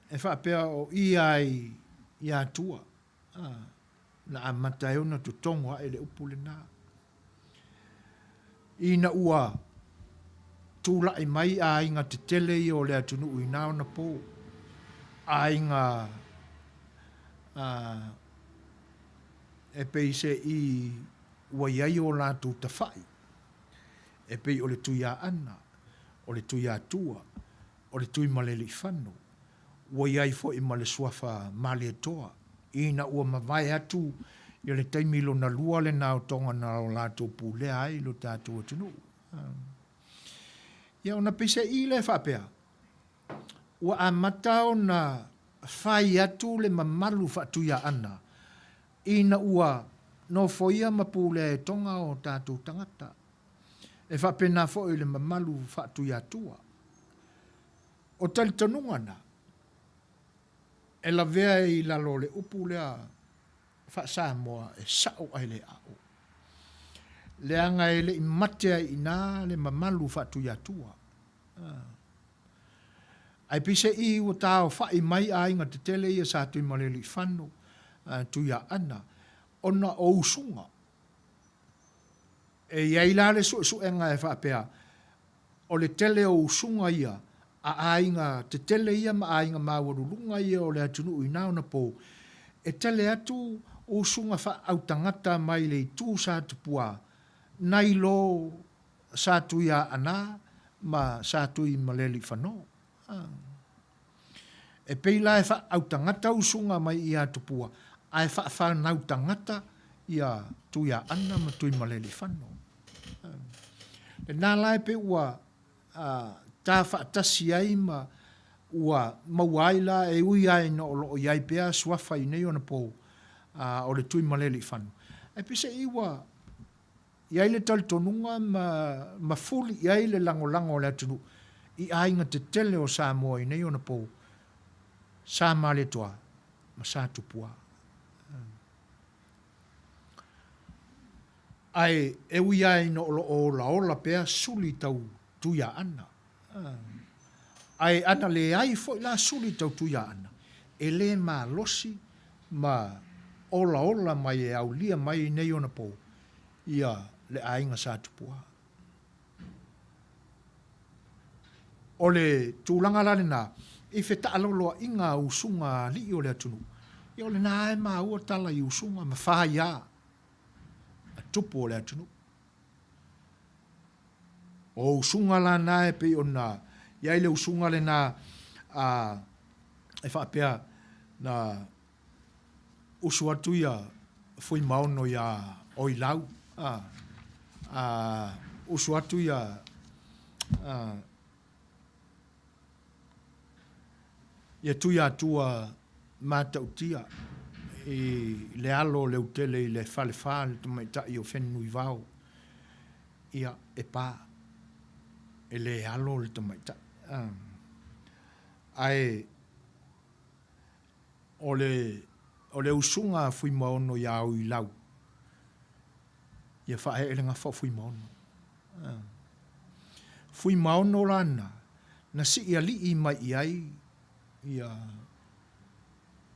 e faapea o ia ai i Atua, a, na amata ai ona totogo ae le upu lena. Ina ua tulai mai aiga tetele ia o le atunuu i na ona pō, aiga e pei se i ua i ai o latou tafai, e pei o le Tuiaana, o le Tuiatua, o le Tuimaleleifano, Ua i ai foi ma le suafa Malietoa, ina ua mavae atu ia le taimi lona lua lena o Tonga na o latou pulea ai lo tatou atunuu. Ia ona peiseai lea faapea, ua amata ona fai atu le mamalu faatuiaana ina ua nofoia ma pulea e Tonga o tatou tagata. E faapena foi le mamalu faatuiatua. O talitonuga na, e lavea i lalo o le upu lea faa-Samoa e sa'o ae le a'o. Leaga e le i mate ai i ina le mamalu faatuiatua. Ae peiseai ua taofa'i mai aiga tetele ia sa Tuimalealiifano, Tuiaana, ona o usuga. E i ai la le suesuega e faapea, o le tele o usuga ia a aiga tetele ia ma aiga maualuluga ia o le atunuu i na ona po, e tele atu usuga faaautagata mai le itu sa Tupua nai lo sa Tuiaana ma sa Tuimalealiifano. E pei la e faaautagata usuga mai ia Tupua ae faafanautagata ia Tuiaana ma Tuimalealiifano. Lena la e pei ua ta faatasi ai ma ua maua ai la e ui lava ina o lo o i ai pea suafa i nei ona pou o le Tuimalealiifano, ae peiseai ua i ai le talitonuga ma mafuli i ai le lagolago a le atunuu i aiga tetele o Samoa i nei ona pou, Sa Malietoa ma Sa Tupua. Ae e ui lava ina o lo o olaola pea suli tau Tuiaana, ae ana leai foi la suli tau Tuiaana, e le malosi ma olaola mai e aulia mai i nei ona pou ia le aiga Sa Tupua. O le tulaga la lena, i fetaaloloaiga a usuga a alii o le atunuu, ia o lena lava e maua tala i usuga ma faia a tupu o le atunuu. O usuga la na e pei ona i ai le usuga lena a e faapea na usu atu ia Fuimaono iā Oilau, a, a usu atu ia a, ia Tuiatua Matautia i le alo o Leutele i le falefa le tamaitai o Fenunuivao, ia e pa, e le alo le tamaitai. A, ae O le, o le usuga a Fuimaono iā Oilau, ia faaee le gafa o Fuimaono. Fuimaono la na, na sii alii mai i ai ia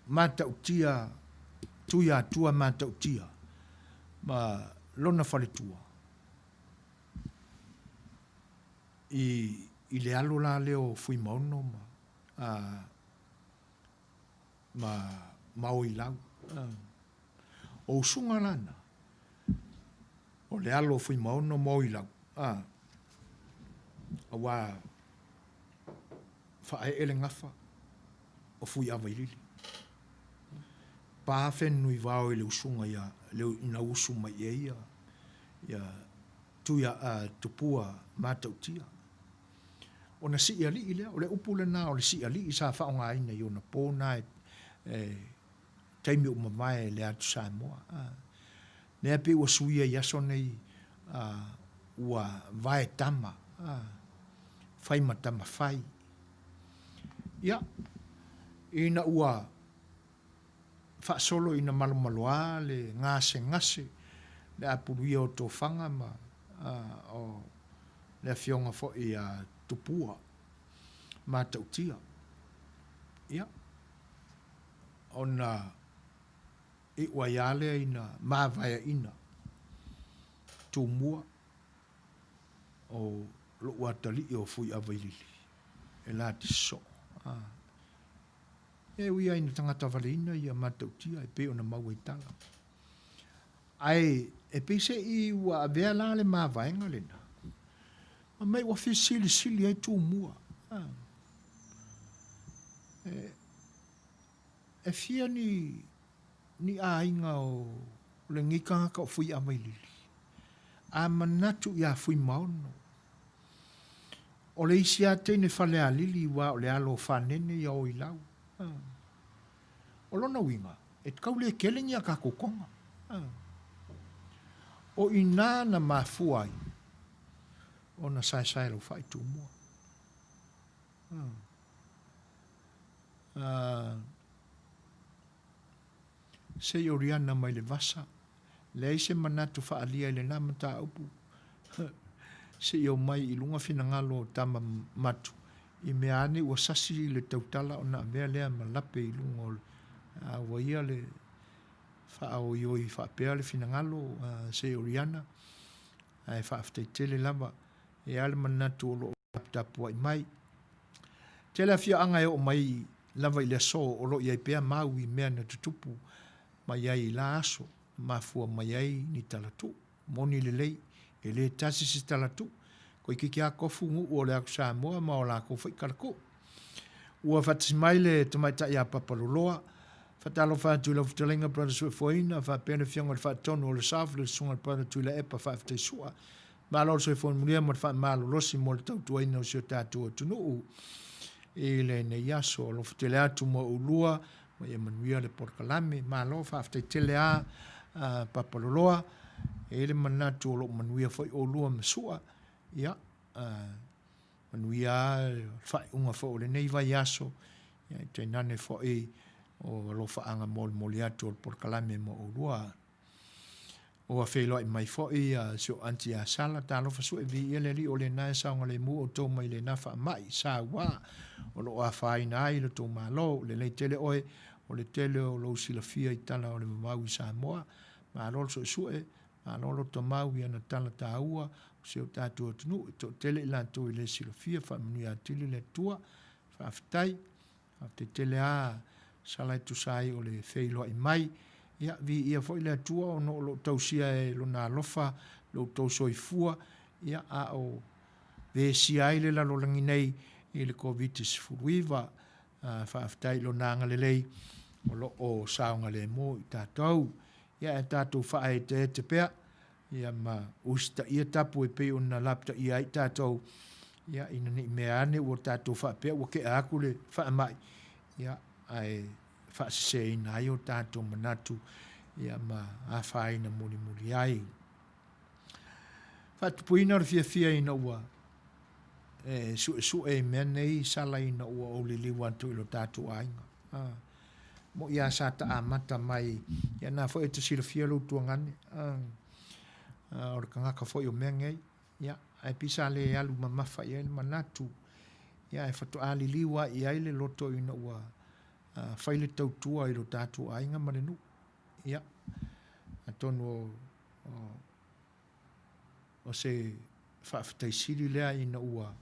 Matautia, Tuiatua Matautia ma lona faletua i, i le alo la lea o Fuimaono ma, a, ma Maoilau. O usuga la na, o le alo o Fuimaono ma Oilau, aua faaee le gafa o Fuiavailili. Pa Fenunuivao i le usuga ia, ina usu mai i ai ia Tuia, Tupua Matautia. Ona sii alii lea, o le upu lena o le sii alii sa faaaogaina i ona po na e taimi ua mavae le atu Samoa. Lea pei ua suia i aso nei ua vae tama, fai ma tama fai. Ia, ina ua faasolo ina malomaloa le gasegase le apuluia o tofaga ma o le afioga foi ia Tupua Matautia. Ia, ona iu ai lava lea ina mavaeaina Tumua o lou atalii o Fuiavailili e la te sosoo. E ui lava ina tagata valeina ia Matautia e pei ona maua i tala. Ae e pei se i ua avea la le mavaega lena, ma mai ua fesilisili ai Tumua. E, e fia ni, ni aiga o lenei tagata o Fuiavailili, a manatu iā Fuimaono, o le isi lava teine Falealili aua o le alo o Fanene ia Oilau. O lona uiga, e tau le tele ni a tatou toga. O i ina na mafua ai ona saesae laufai Tumua. Se i Oriana mai le vasa. Leai se manatu faaalia i lena mataupu. Se i omai i luga finagalo o tama matu, i mea ane ua sasi le tautala ona avea lea ma lape i luga o le a ua ia le faaoioi faapea le finagalo a Seoriana, ae faafetai tele lava. E i ai le manatu o lo o taputapuai mai. Tele afioaga e oo mai lava i le aso o lo o i ai pea mau i mea na tutupu mai ai i la aso, mafua mai ai ni talatuu. Moni lelei, e le tasi se talatuu. Toeitiiti lava tofu nuu o le Atu Samoa ma o latou foi talatuu. Ua faatasi mai le tamaitai ia Papaloloa. Faatalofa atu i lau fetalaiga Brother Suefuaina, faapea le Afioga i le Faatonu o le SAFL, le Susuga i le Brother Tuilaepa Faafetai Sua. Malo le soifua manuia ma le faamalolosi mo le tautuaina o si o tatou atunuu i lenei aso. Alofa tele atu mo oulua ma ia manuia le polokalame. Malo faafetai tele a Papaloloa. E i ai le manatu o lo o manuia foi oulua ma Sua. Ia, manuia a le faaiuga foi o lenei vaiaso, ia tainane foi o alofaaga molimoli atu o le polokalame mo oulua. Ua feiloai mai foi si ou aunty ia Sala, talofa sue viia le Alii o lena e saogalemu outou mai lena faamai saua o lo o afaina ai lo tou Malo. Lelei tele oe o le tele o lou silafia i tala o le vavau i Samoa. Malo le suesue, malo loto mau i ana tala taua o si o tatou atunuu. E toatele i latou e le silafia, faamanuia atili le Atua. Faafetai. Faafetai tele a Sala e tusa ai o le feiloai mai. Ia, viia foi le Atua ona o lo o tausia e Lona alofa lo outou soifua, ia, a o vesia ai le lalolagi nei i le Koviti-19. Faafetai i Lona agalelei o lo o saogalemu i tatou. Ia, ae tatou faaeteete pea, ia ma usitaia tapu e pei ona lapataia ai tatou, ia ina ne i mea ane ua tatou faapea ua tea atu le faamai, ia ae faaseseina ai o tatou manatu, ia ma afaina mulimuli ai. Faatupuina o le fiafia ina ua e suesue i mea nei sala ina ua ou liliu atu i lo tatou aiga. Ah. Moʻi a sa ta amata mai, ia na foi e te silafia lou tuagane, ah, ah, o le tagata foi o mea nei, ia, ae pei sa le alu mamafa i ai le manatu, ia, ae faatoa liliu lava i ai le loto ina ua ah, fai le tautua i lo tatou aiga ma le nuu. Ia, atonu o, o, O se faafetai sili lea ina ua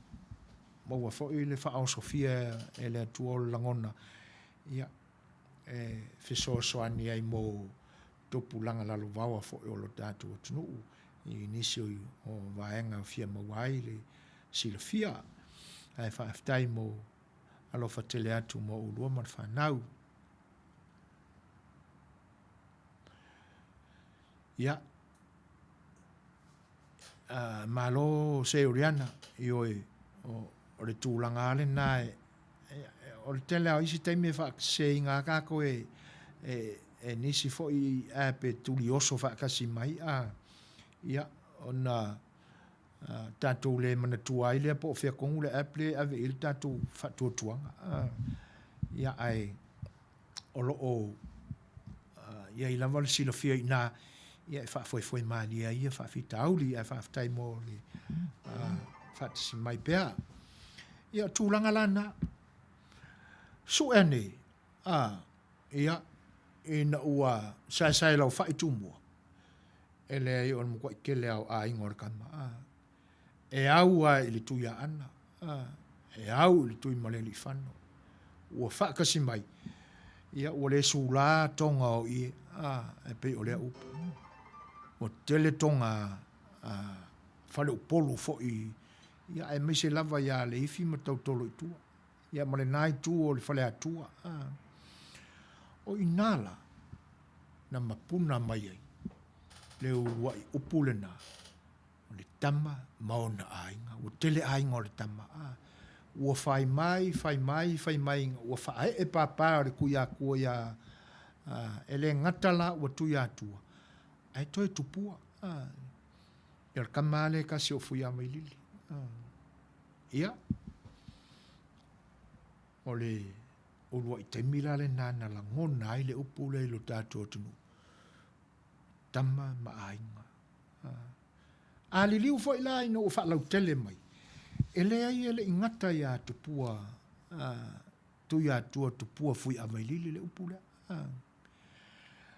maua foi le faaosofia e le Atua o le lagona, ia, e fesoasoani ai mo tupulaga lalovaoa foi o lo tatou atunuu i nisi o vaega e fia maua ai le silafia. Ae faafetai mo alofa tele atu mo oulua ma le fanau. Ia, malo Seoliana, ioe, o le tulaga lava lena e, o le tele lava o isi taimi e faaseseina lava tatou e, e, e nisi foi app e tulioso faatasi mai, a, ia, ona tatou le manatua ai lea po o fea tonu le app lea e ave i ai le tatou faatuatuaga, a, ia, ae o lo o i ai lava le silafia i ina ia e faafoefoe malie ai ia faafitauli, ae faafetai mo le faatasi mai pea. Ia, o tulaga la na. Sue ane, a, ia, ina ua saesae laufai Tumua, e leai o le matuai tele lava o aiga o le tama, a, E au lava i le Tuiaana, e au i le Tuimalealiifano. Ua faatasi mai, ia ua le sula toga o ie, e pei o lea upu. Ua tele toga a faleupolu foi, ia aemaise lava ia Leifi ma Tautolo i tua, ia ma lena itu o le Faleatua. O i ina la na mapuna mai ai le uluai upu lena. O le tama ma ona aiga. Ua tele aiga o le tama. A, ua fai mai, fai mai, fai mai, ua faaee pāpā o le Tuiatua iā, a, e le gata la ua Tuiatua, ae toe tupua. A, ia o le tama lava lea e tasi o Fuiavailili. A, ia, o le uluai taimi la lena na lagona ai le upu lea i lo tatou atunuu. Tama ma Aiga. A liliu foi la ina ua faalautele mai, e leai e le i gata ia Tupua, Tuiatua Tupua Fuiavailili le upu lea.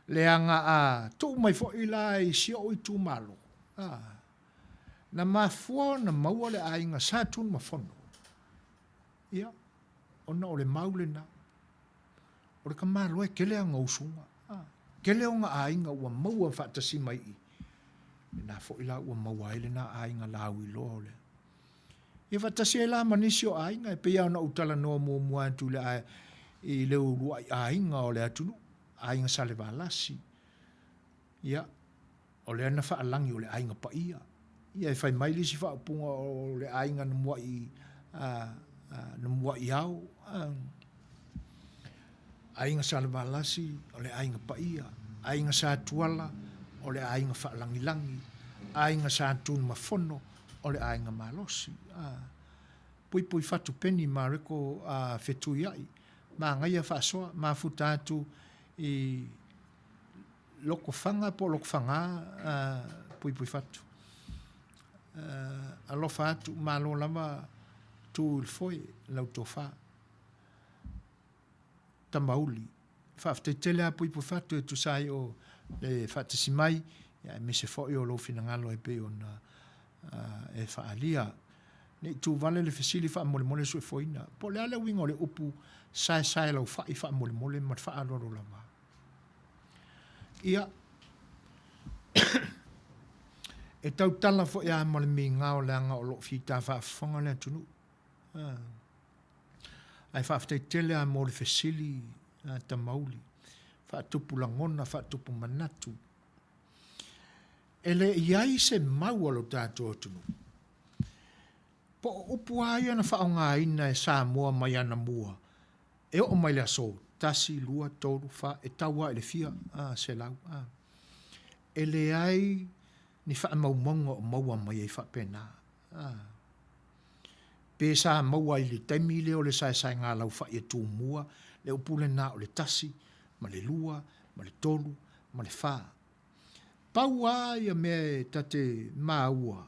Leaga a tuu mai foi la i si ou itumalo, na mafua ona maua le aiga Sa Tunumafono, ia, ona o le mau lena. O le tamaloa e tele ana usuga, tele ona aiga ua maua faatasi mai i i, lena foi la ua maua ai lena aiga lauiloa o le Ia faatasi ai la ma nisi o aiga e pei lava ona ou talanoa muamua atu i le i le uluai aiga o le atunuu, aiga Salevalasi. Ia, o lea na faalagi o le aiga paia. Ia e fai mai le isi faaupuga o le aiga na muai na muai ao. Aiga Salevalasi o le aiga paia, aiga Satuala o le aiga faalagilagi, aiga Satunumafono o le aiga malosi. Puipui fatu peni Mareko a fetuiai, manaia faasoa, mafuta atu i Lokofaga po o Lokofaga puipui fatu. Alofa atu, malo lava tu i le foe lau tofa. Tamauli. Faafetai tele lava Puipuifatu e tusa ai o le faatasi mai, aemaise foi o lou finagalo e pei ona e faaalia. Ne i tuvale le fesili faamolemole suefoina, po o le a le uiga o le upu saesaelaufa'i faamolemole ma le faaaloalo lava? Ia, e tautala foi lava ma le migao leaga o lo o fita faafofoga le atunuu. Ae faafetai tele lava mo le fesili a Tamauli, faatupu lagona, faatupu manatu. E le i ai se mau a lo tatou atunuu, po o upu lava ia na faaaogaina e Samoa mai anamua e oo mai le aso, 1, 2, 3, 4, e tau lava i le fia selau. E leai ni faamaumauga o maua mai ai faapena. Pe sa maua i le taimi lea o le saesaega laufai e Tumua, le upu lena o le tasi, ma le lua, ma le tolu, ma le fa. Pau lava ia mea e ta te maua,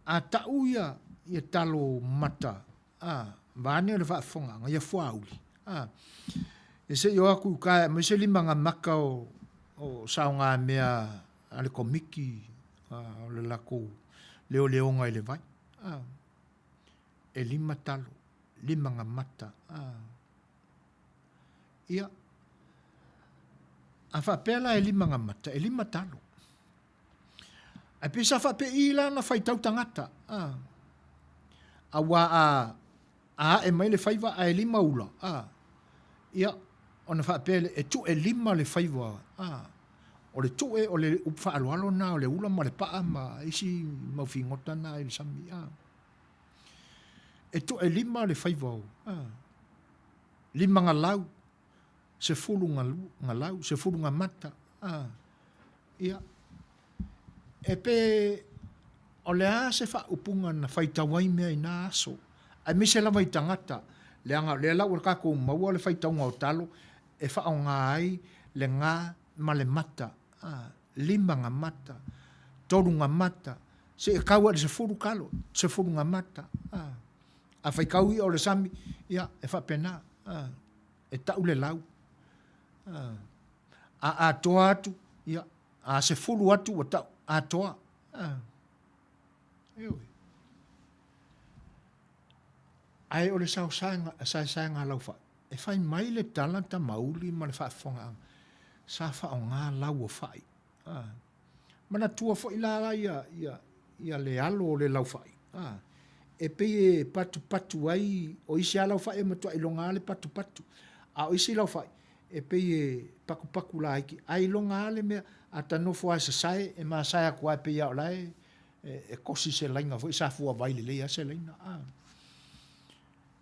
a tau ia, ia talo mata, a, vaeane le faafofogaaga, ia fuauli, a, e se i o atu i uta e aumai se limagamata o, o saogamea a le Komiti o le latou leoleoga i le vai. A, e lima talo, lima gamata. A, ia, a faapea la e lima gamata, e lima talo. Ae pei sa faapei la ona faitau tagata. A, auā a, a ae mai le faiva ae lima ula, a, ia, ona faapea lea, e tue lima le faiva, a, o le tue o le upu faaaloalo lena o le ula ma le paa ma isi mau figota na i le sami, a. E tue lima le faiva o, a, lima galau, sefulu galau, sefulu gamata, a, ia. E pe o le a se faaupuga na faitau ai mea i na aso, aemaise lava i tagata, leaga o lea la ua tatou maua le faitauga o talo e faaaoga ai le ga ma le mata, a, lima ga mata, tolu ga mata, seia tau lava i le sefulu talo, sefulu ga mata, a. A faitau i'a o le sami, ia, e faapena, a, e tau le lau, a. A atoa atu, ia, A sefulu atu ua tau atoa. Ioe. Ae o le saosaega, saesaega laufai, e fai mai le tala tamauli ma le faafofogaaga, sa faaaoga lau o fai. Manatua foi la ia, ia, ia le alo o le laufai, e pei e patupatu ai, o isi lava laufai e matuai iloga lava le patupatu, a o isi laufai, e pei e pakupatu laiti, ae iloga lava le mea, a ta nofo lava e sasae, e masae atu lava e pei lava o la e e kosi se laina foi, sa fuavai lelei lava se laina. A.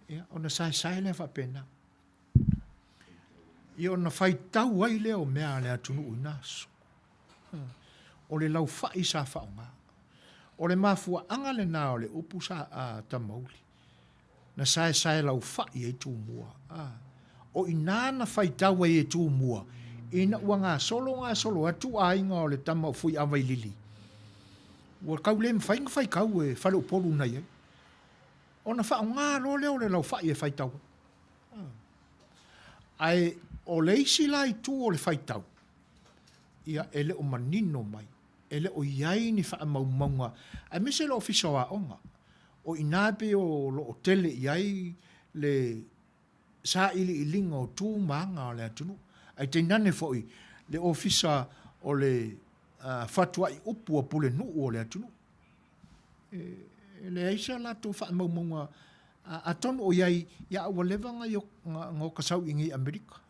Ia, ona saesae lea faapena. Ia ona faitau ai lea o mea a le atunuu i na aso. O le laufai sa faaaoga. O le mafuaaga lena o le upu sa a Tamauli. Na saesae laufai ai Tumua. A. O i ina na faitau ai e Tumua. Ina ua gasolo gasolo atu aiga o le tama o Fuiavailili, ua tau le mafai ona faitau e faleupolu na i ai. Ona faaaoga loa lea o le laufai e faitau ai. Ae o le isi la itu o le faitau, ia e le o manino mai, e le o i ai ni faamaumauga, aemaise le Ofisa o Aoga. O i ina e pei o lo o tele i ai le sailiiliga o tu ma aga o le atunuu, ae tainane foi le Ofisa o le Fatuai Upu a Pulenuu o le atunuu. E leai sa latou faamaumauga, atonu o i ai, a ua leva ona ota sau i inei i Amerika.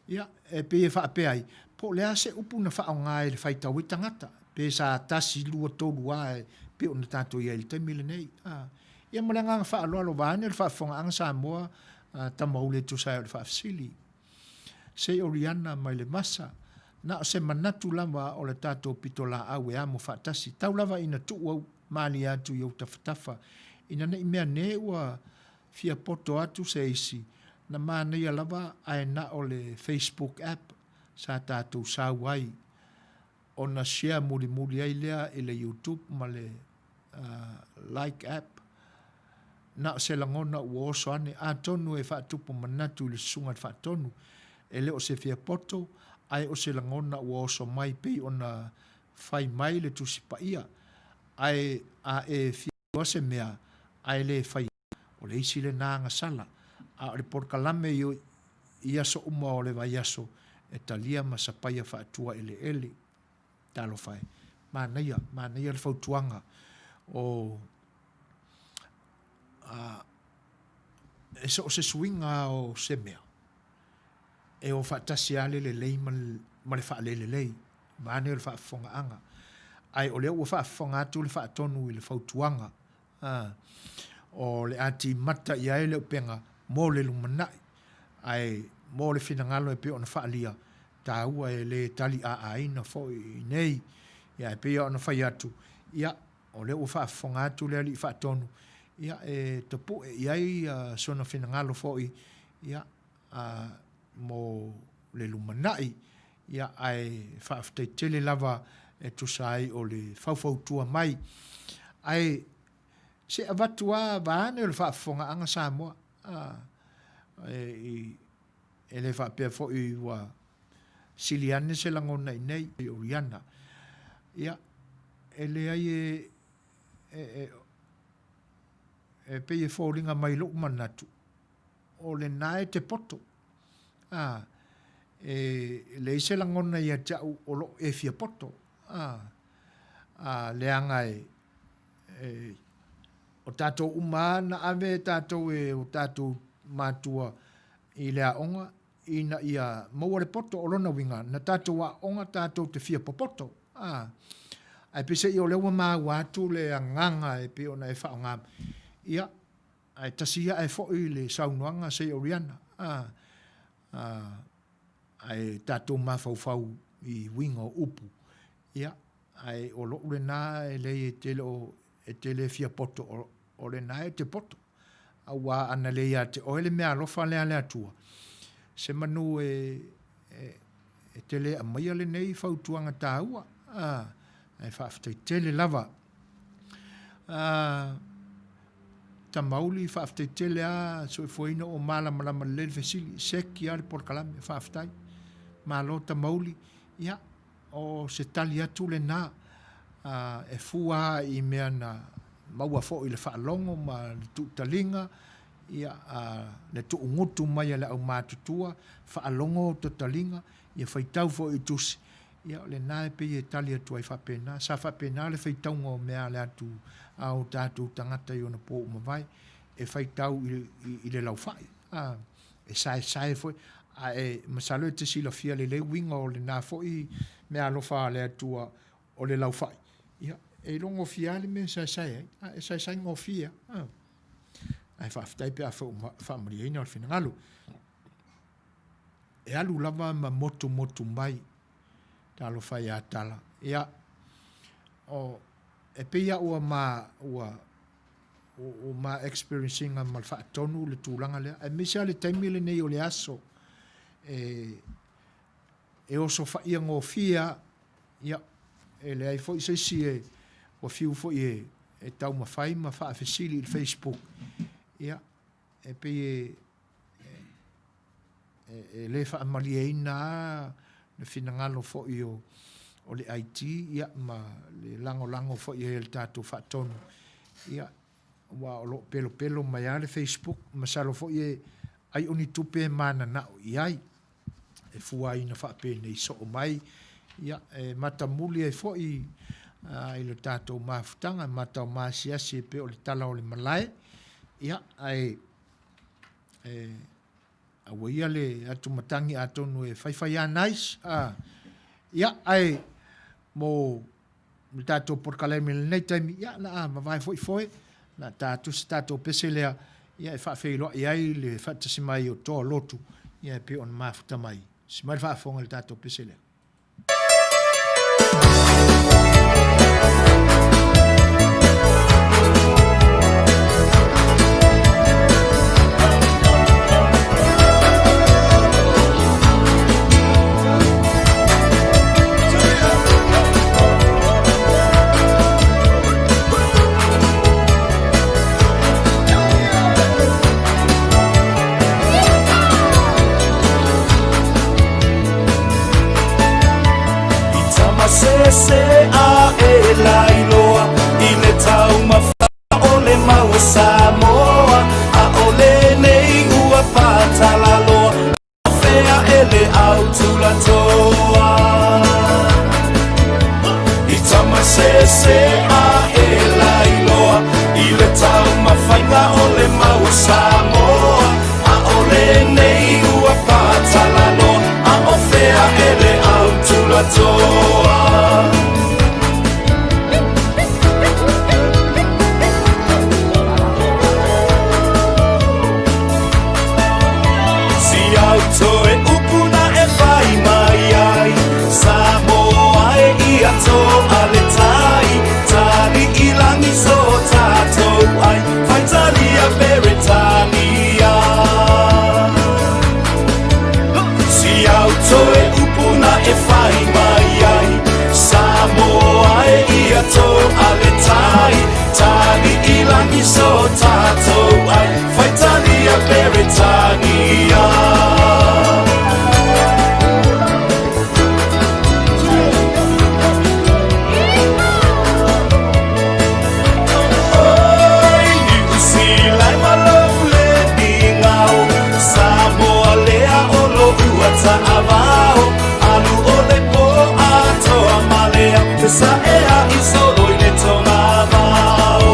Ia, e pei e faapea ai, po o le a se upu na faaaoga e le faitau ai tagata, pe sa tasi, lua, tolu a e pei ona tatou i ai i le taimi lenei. Ia ma le agaga faaaloalo vaeane le faafofogaaga Samoa, Tamauli e tusa ai o le faafesili. Se i Oriana mai le vasa, na o se manatu lava o le tatou pitolaau e amo faatasi, tau lava ina tuu au malie atu i ou tafatafa, ina ne i meaane ua fia poto atu se isi, na manaia lava ae na o le Facebook app sa tatou sau ai ona share mulimuli ai lea i le YouTube ma le like app. Na o se lagona ua oso ane, atonu e faatupu manatu i le Susuga i le Faatonu. E le o se fia poto, ae o se lagona ua oso mai pei ona fai mai le Tusi Paia. Ae a e fia iloa se mea ae le faia, o le isi lena agasala. A o le polokalame i aso uma o le vaiaso e talia ma sapaia faatua eleele. Talofa e. Manaia, manaia le fautuaga o a, e so o se suiga lava o se mea, e o faatasi lava le lelei ma le, ma le faalelelei, vaeane o le faafofogaaga. Ae o lea ua faafofoga atu le faatonu i le fautuaga, a, o le a timata i ai le upega mo le lumanai, ae mo le finagalo e pei ona faaalia, taua e le tali aaina foi i inei. Ia, e pei lava ona fai atu, ia, o lea ua faafofoga atu le Alii Faatonu, ia, e tapue i ai sona finagalo foi, ia, a, mo le lumanai, ia, ae faafetai tele lava e tusa ai o le faufautua mai. Ae se avatu lava vaeane o le faafofogaaga Samoa, a, e, i, E le faapea foi ua sili ane se lagona i nei i Oriana. Ia, e leai e, e, e, e pei e foliga mai lo'u manatu, o lena e te poto. A, e leai se lagona ia te au o lo'u e fia poto. A, a leaga e, e, o tatou uma lava na ave tatou e o tatou matua i le aoga ina ia maua le poto, o lona uiga, na tatou aoga tatou te fia popoto. A, ae peiseai o lea ua maua atu le agaga e pei ona e faaaoga, ia, ae tasi ia ae foi le saunoaga se i Oriana. A, a, ae tatou mafaufau i uiga o upu, ia, ae o lo'u lena e leai e te le o, e te le fia poto, o, o lena e te poto. Aua ana le ia te oe le meaalofa lea a le Atua, se manu e, e, e te le aumaia lenei fautuaga taua. A, ae faafetai tele lava. A, Tamauli, faafetai tele a soifuaina ua malamalama lelei le fesili, seki a le polokalame, faafetai. Malo Tamauli, ia, O se tali atu lena, e fua lava i mea na maua foi i le faalogo ma le tuutaliga, ia, le tuugutu mai a le aumatutua, faalogo outou taliga, ia faitau foi i tusi, ia o lena e pei e tali atu ai faapena. Sa faapena le faitauga o mea a le atu a o tatou tagata i ona po ua mavae, e faitau i le laufai. E saesae foi, ae masalo e te silafia lelei uiga o lena foi meaalofa a le Atua o le laufai, ia, e iloa gofie lava le mea e saesae ai, a e saesae gofie lava. Ae faafetai pe afai ua faamalieina le finagalo. E alu lava ma motumotu mai, talofa ia Tala. Ia, o, e pei lava ua ma, ua, Ua ma experience ina ma le faatonu le tulaga lea, aemaise lava le taimi lenei o le aso e e osofaia gofie lava, ia, e leai foi se isi e ua fiu foi e e taumafai ma faafesili i le Facebook, ia, e pei e e, e le faamalieina lava le finagalo foi o, o le IT ia, ma le lagolago foi i ai a le tatou faatonu. Ia, aua o lo o pelopelo mai lava le Facebook, masalo foi e ai o ni tupe e mananao i ai, e fuaina faapenei soo mai, ia, e matamuli ai foi i le tatou mafutaga, mataomaasiasi e pei o le tala o le malae, ia, ae e, aua ia le atumatagi atonu e faifai lava nice, a, ia, ae mo le tatou polokalame i lenei taimi, ia, na a mavae foi foe, na ta atu se tatou pese lea, ia, e faafeiloai ai le faatasi mai o Toa Lotu, ia, e pei ona mafuta mai. Si mai le faafofoga i le tatou pese lea. I tamasese a e lailoa i le taumafa o le mau o Samoa ʻAʻole nei ua patalaloa Fea e le au tulatoa I tamasese a e lailoa I le taumafaiga o le mau o Samoa ʻAʻole nei ua patalaloa A o fea e le au tulatoa. Si au toe upu na e whai mai ai Samoa e ia tō a le tai Tali i langi so tātou ai Whaitalia Peretania Si au toe upu na e whai mai ai Samoa e ia tō a le tai Tali i langi so tātou ai Whaitalia Peretania. Oi, Niu Sila ma lou le igao, Samoa lea o lou ataavao, Alu o le po atoa ma le au, Te saea i solo i le togavao.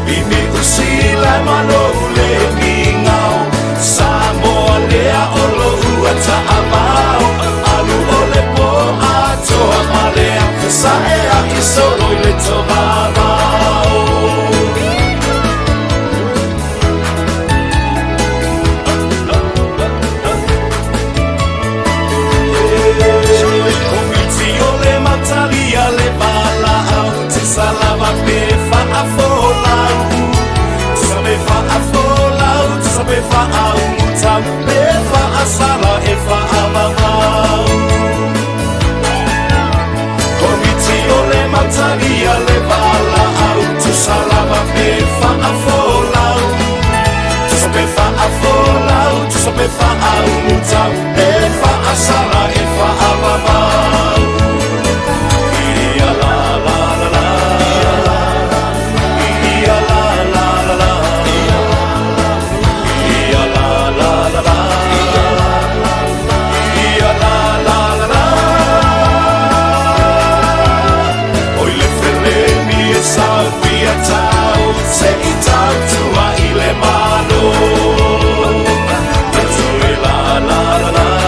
I Niu Sila ma lou le igao, Samoa lea o lou ataavao, Alu o le po atoa ma le au, Te saea i solo i le togavao. Komiti o le Matalia le Valaau, Tusa lava pe faafolau, tusa pe faafolau, tusa pe faaumutau, pe faasala e faavavau. Komiti o le Matalia le Valaau, tusa lava pe faafolau, tusa pe faafolau, tusa pe faaumutau, pe faasala e faavavau. Ia la la la la, ia la la la la, ia la la la la, ia la la la la. Oi le felemi e sau ia tau, se i tau tua i le malo. E toe la la la la.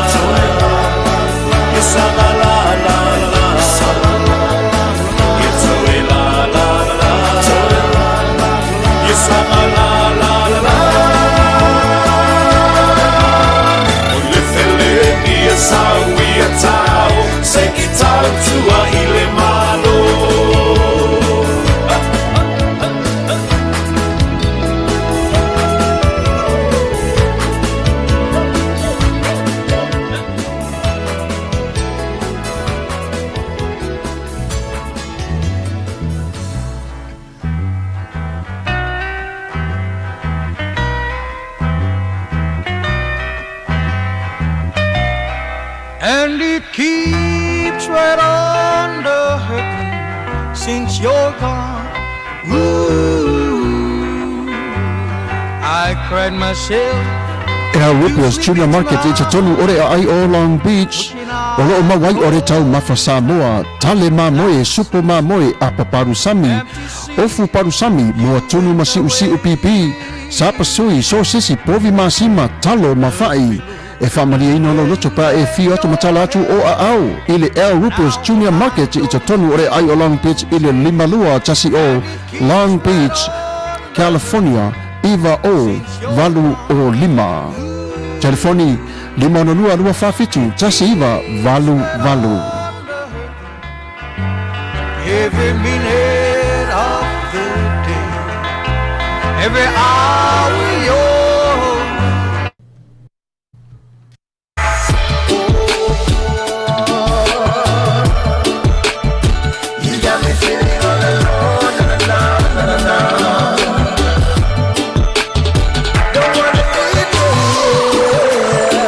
And it keeps right on the hurting since you're gone. Ooh, I cried myself. Al Ripper's Junior Market i totonu o le aai o Long Beach, o loo mau ai o le taumafa Samoa, tale mamoe, supo mamoe, apa palusami, ofu palusami, moa tunu ma siusiu pipi, sapasui, sosesi, povi masima, talo ma fa'i. E faamalieina lou loto pe a e afio atu ma tala atu o aao i le Al Rupers Junior Market i totonu o le aai o Long Beach i le 5210 Long Beach, California 90805. Telefoni, 562 247 1988. Every minute of the day, every hour.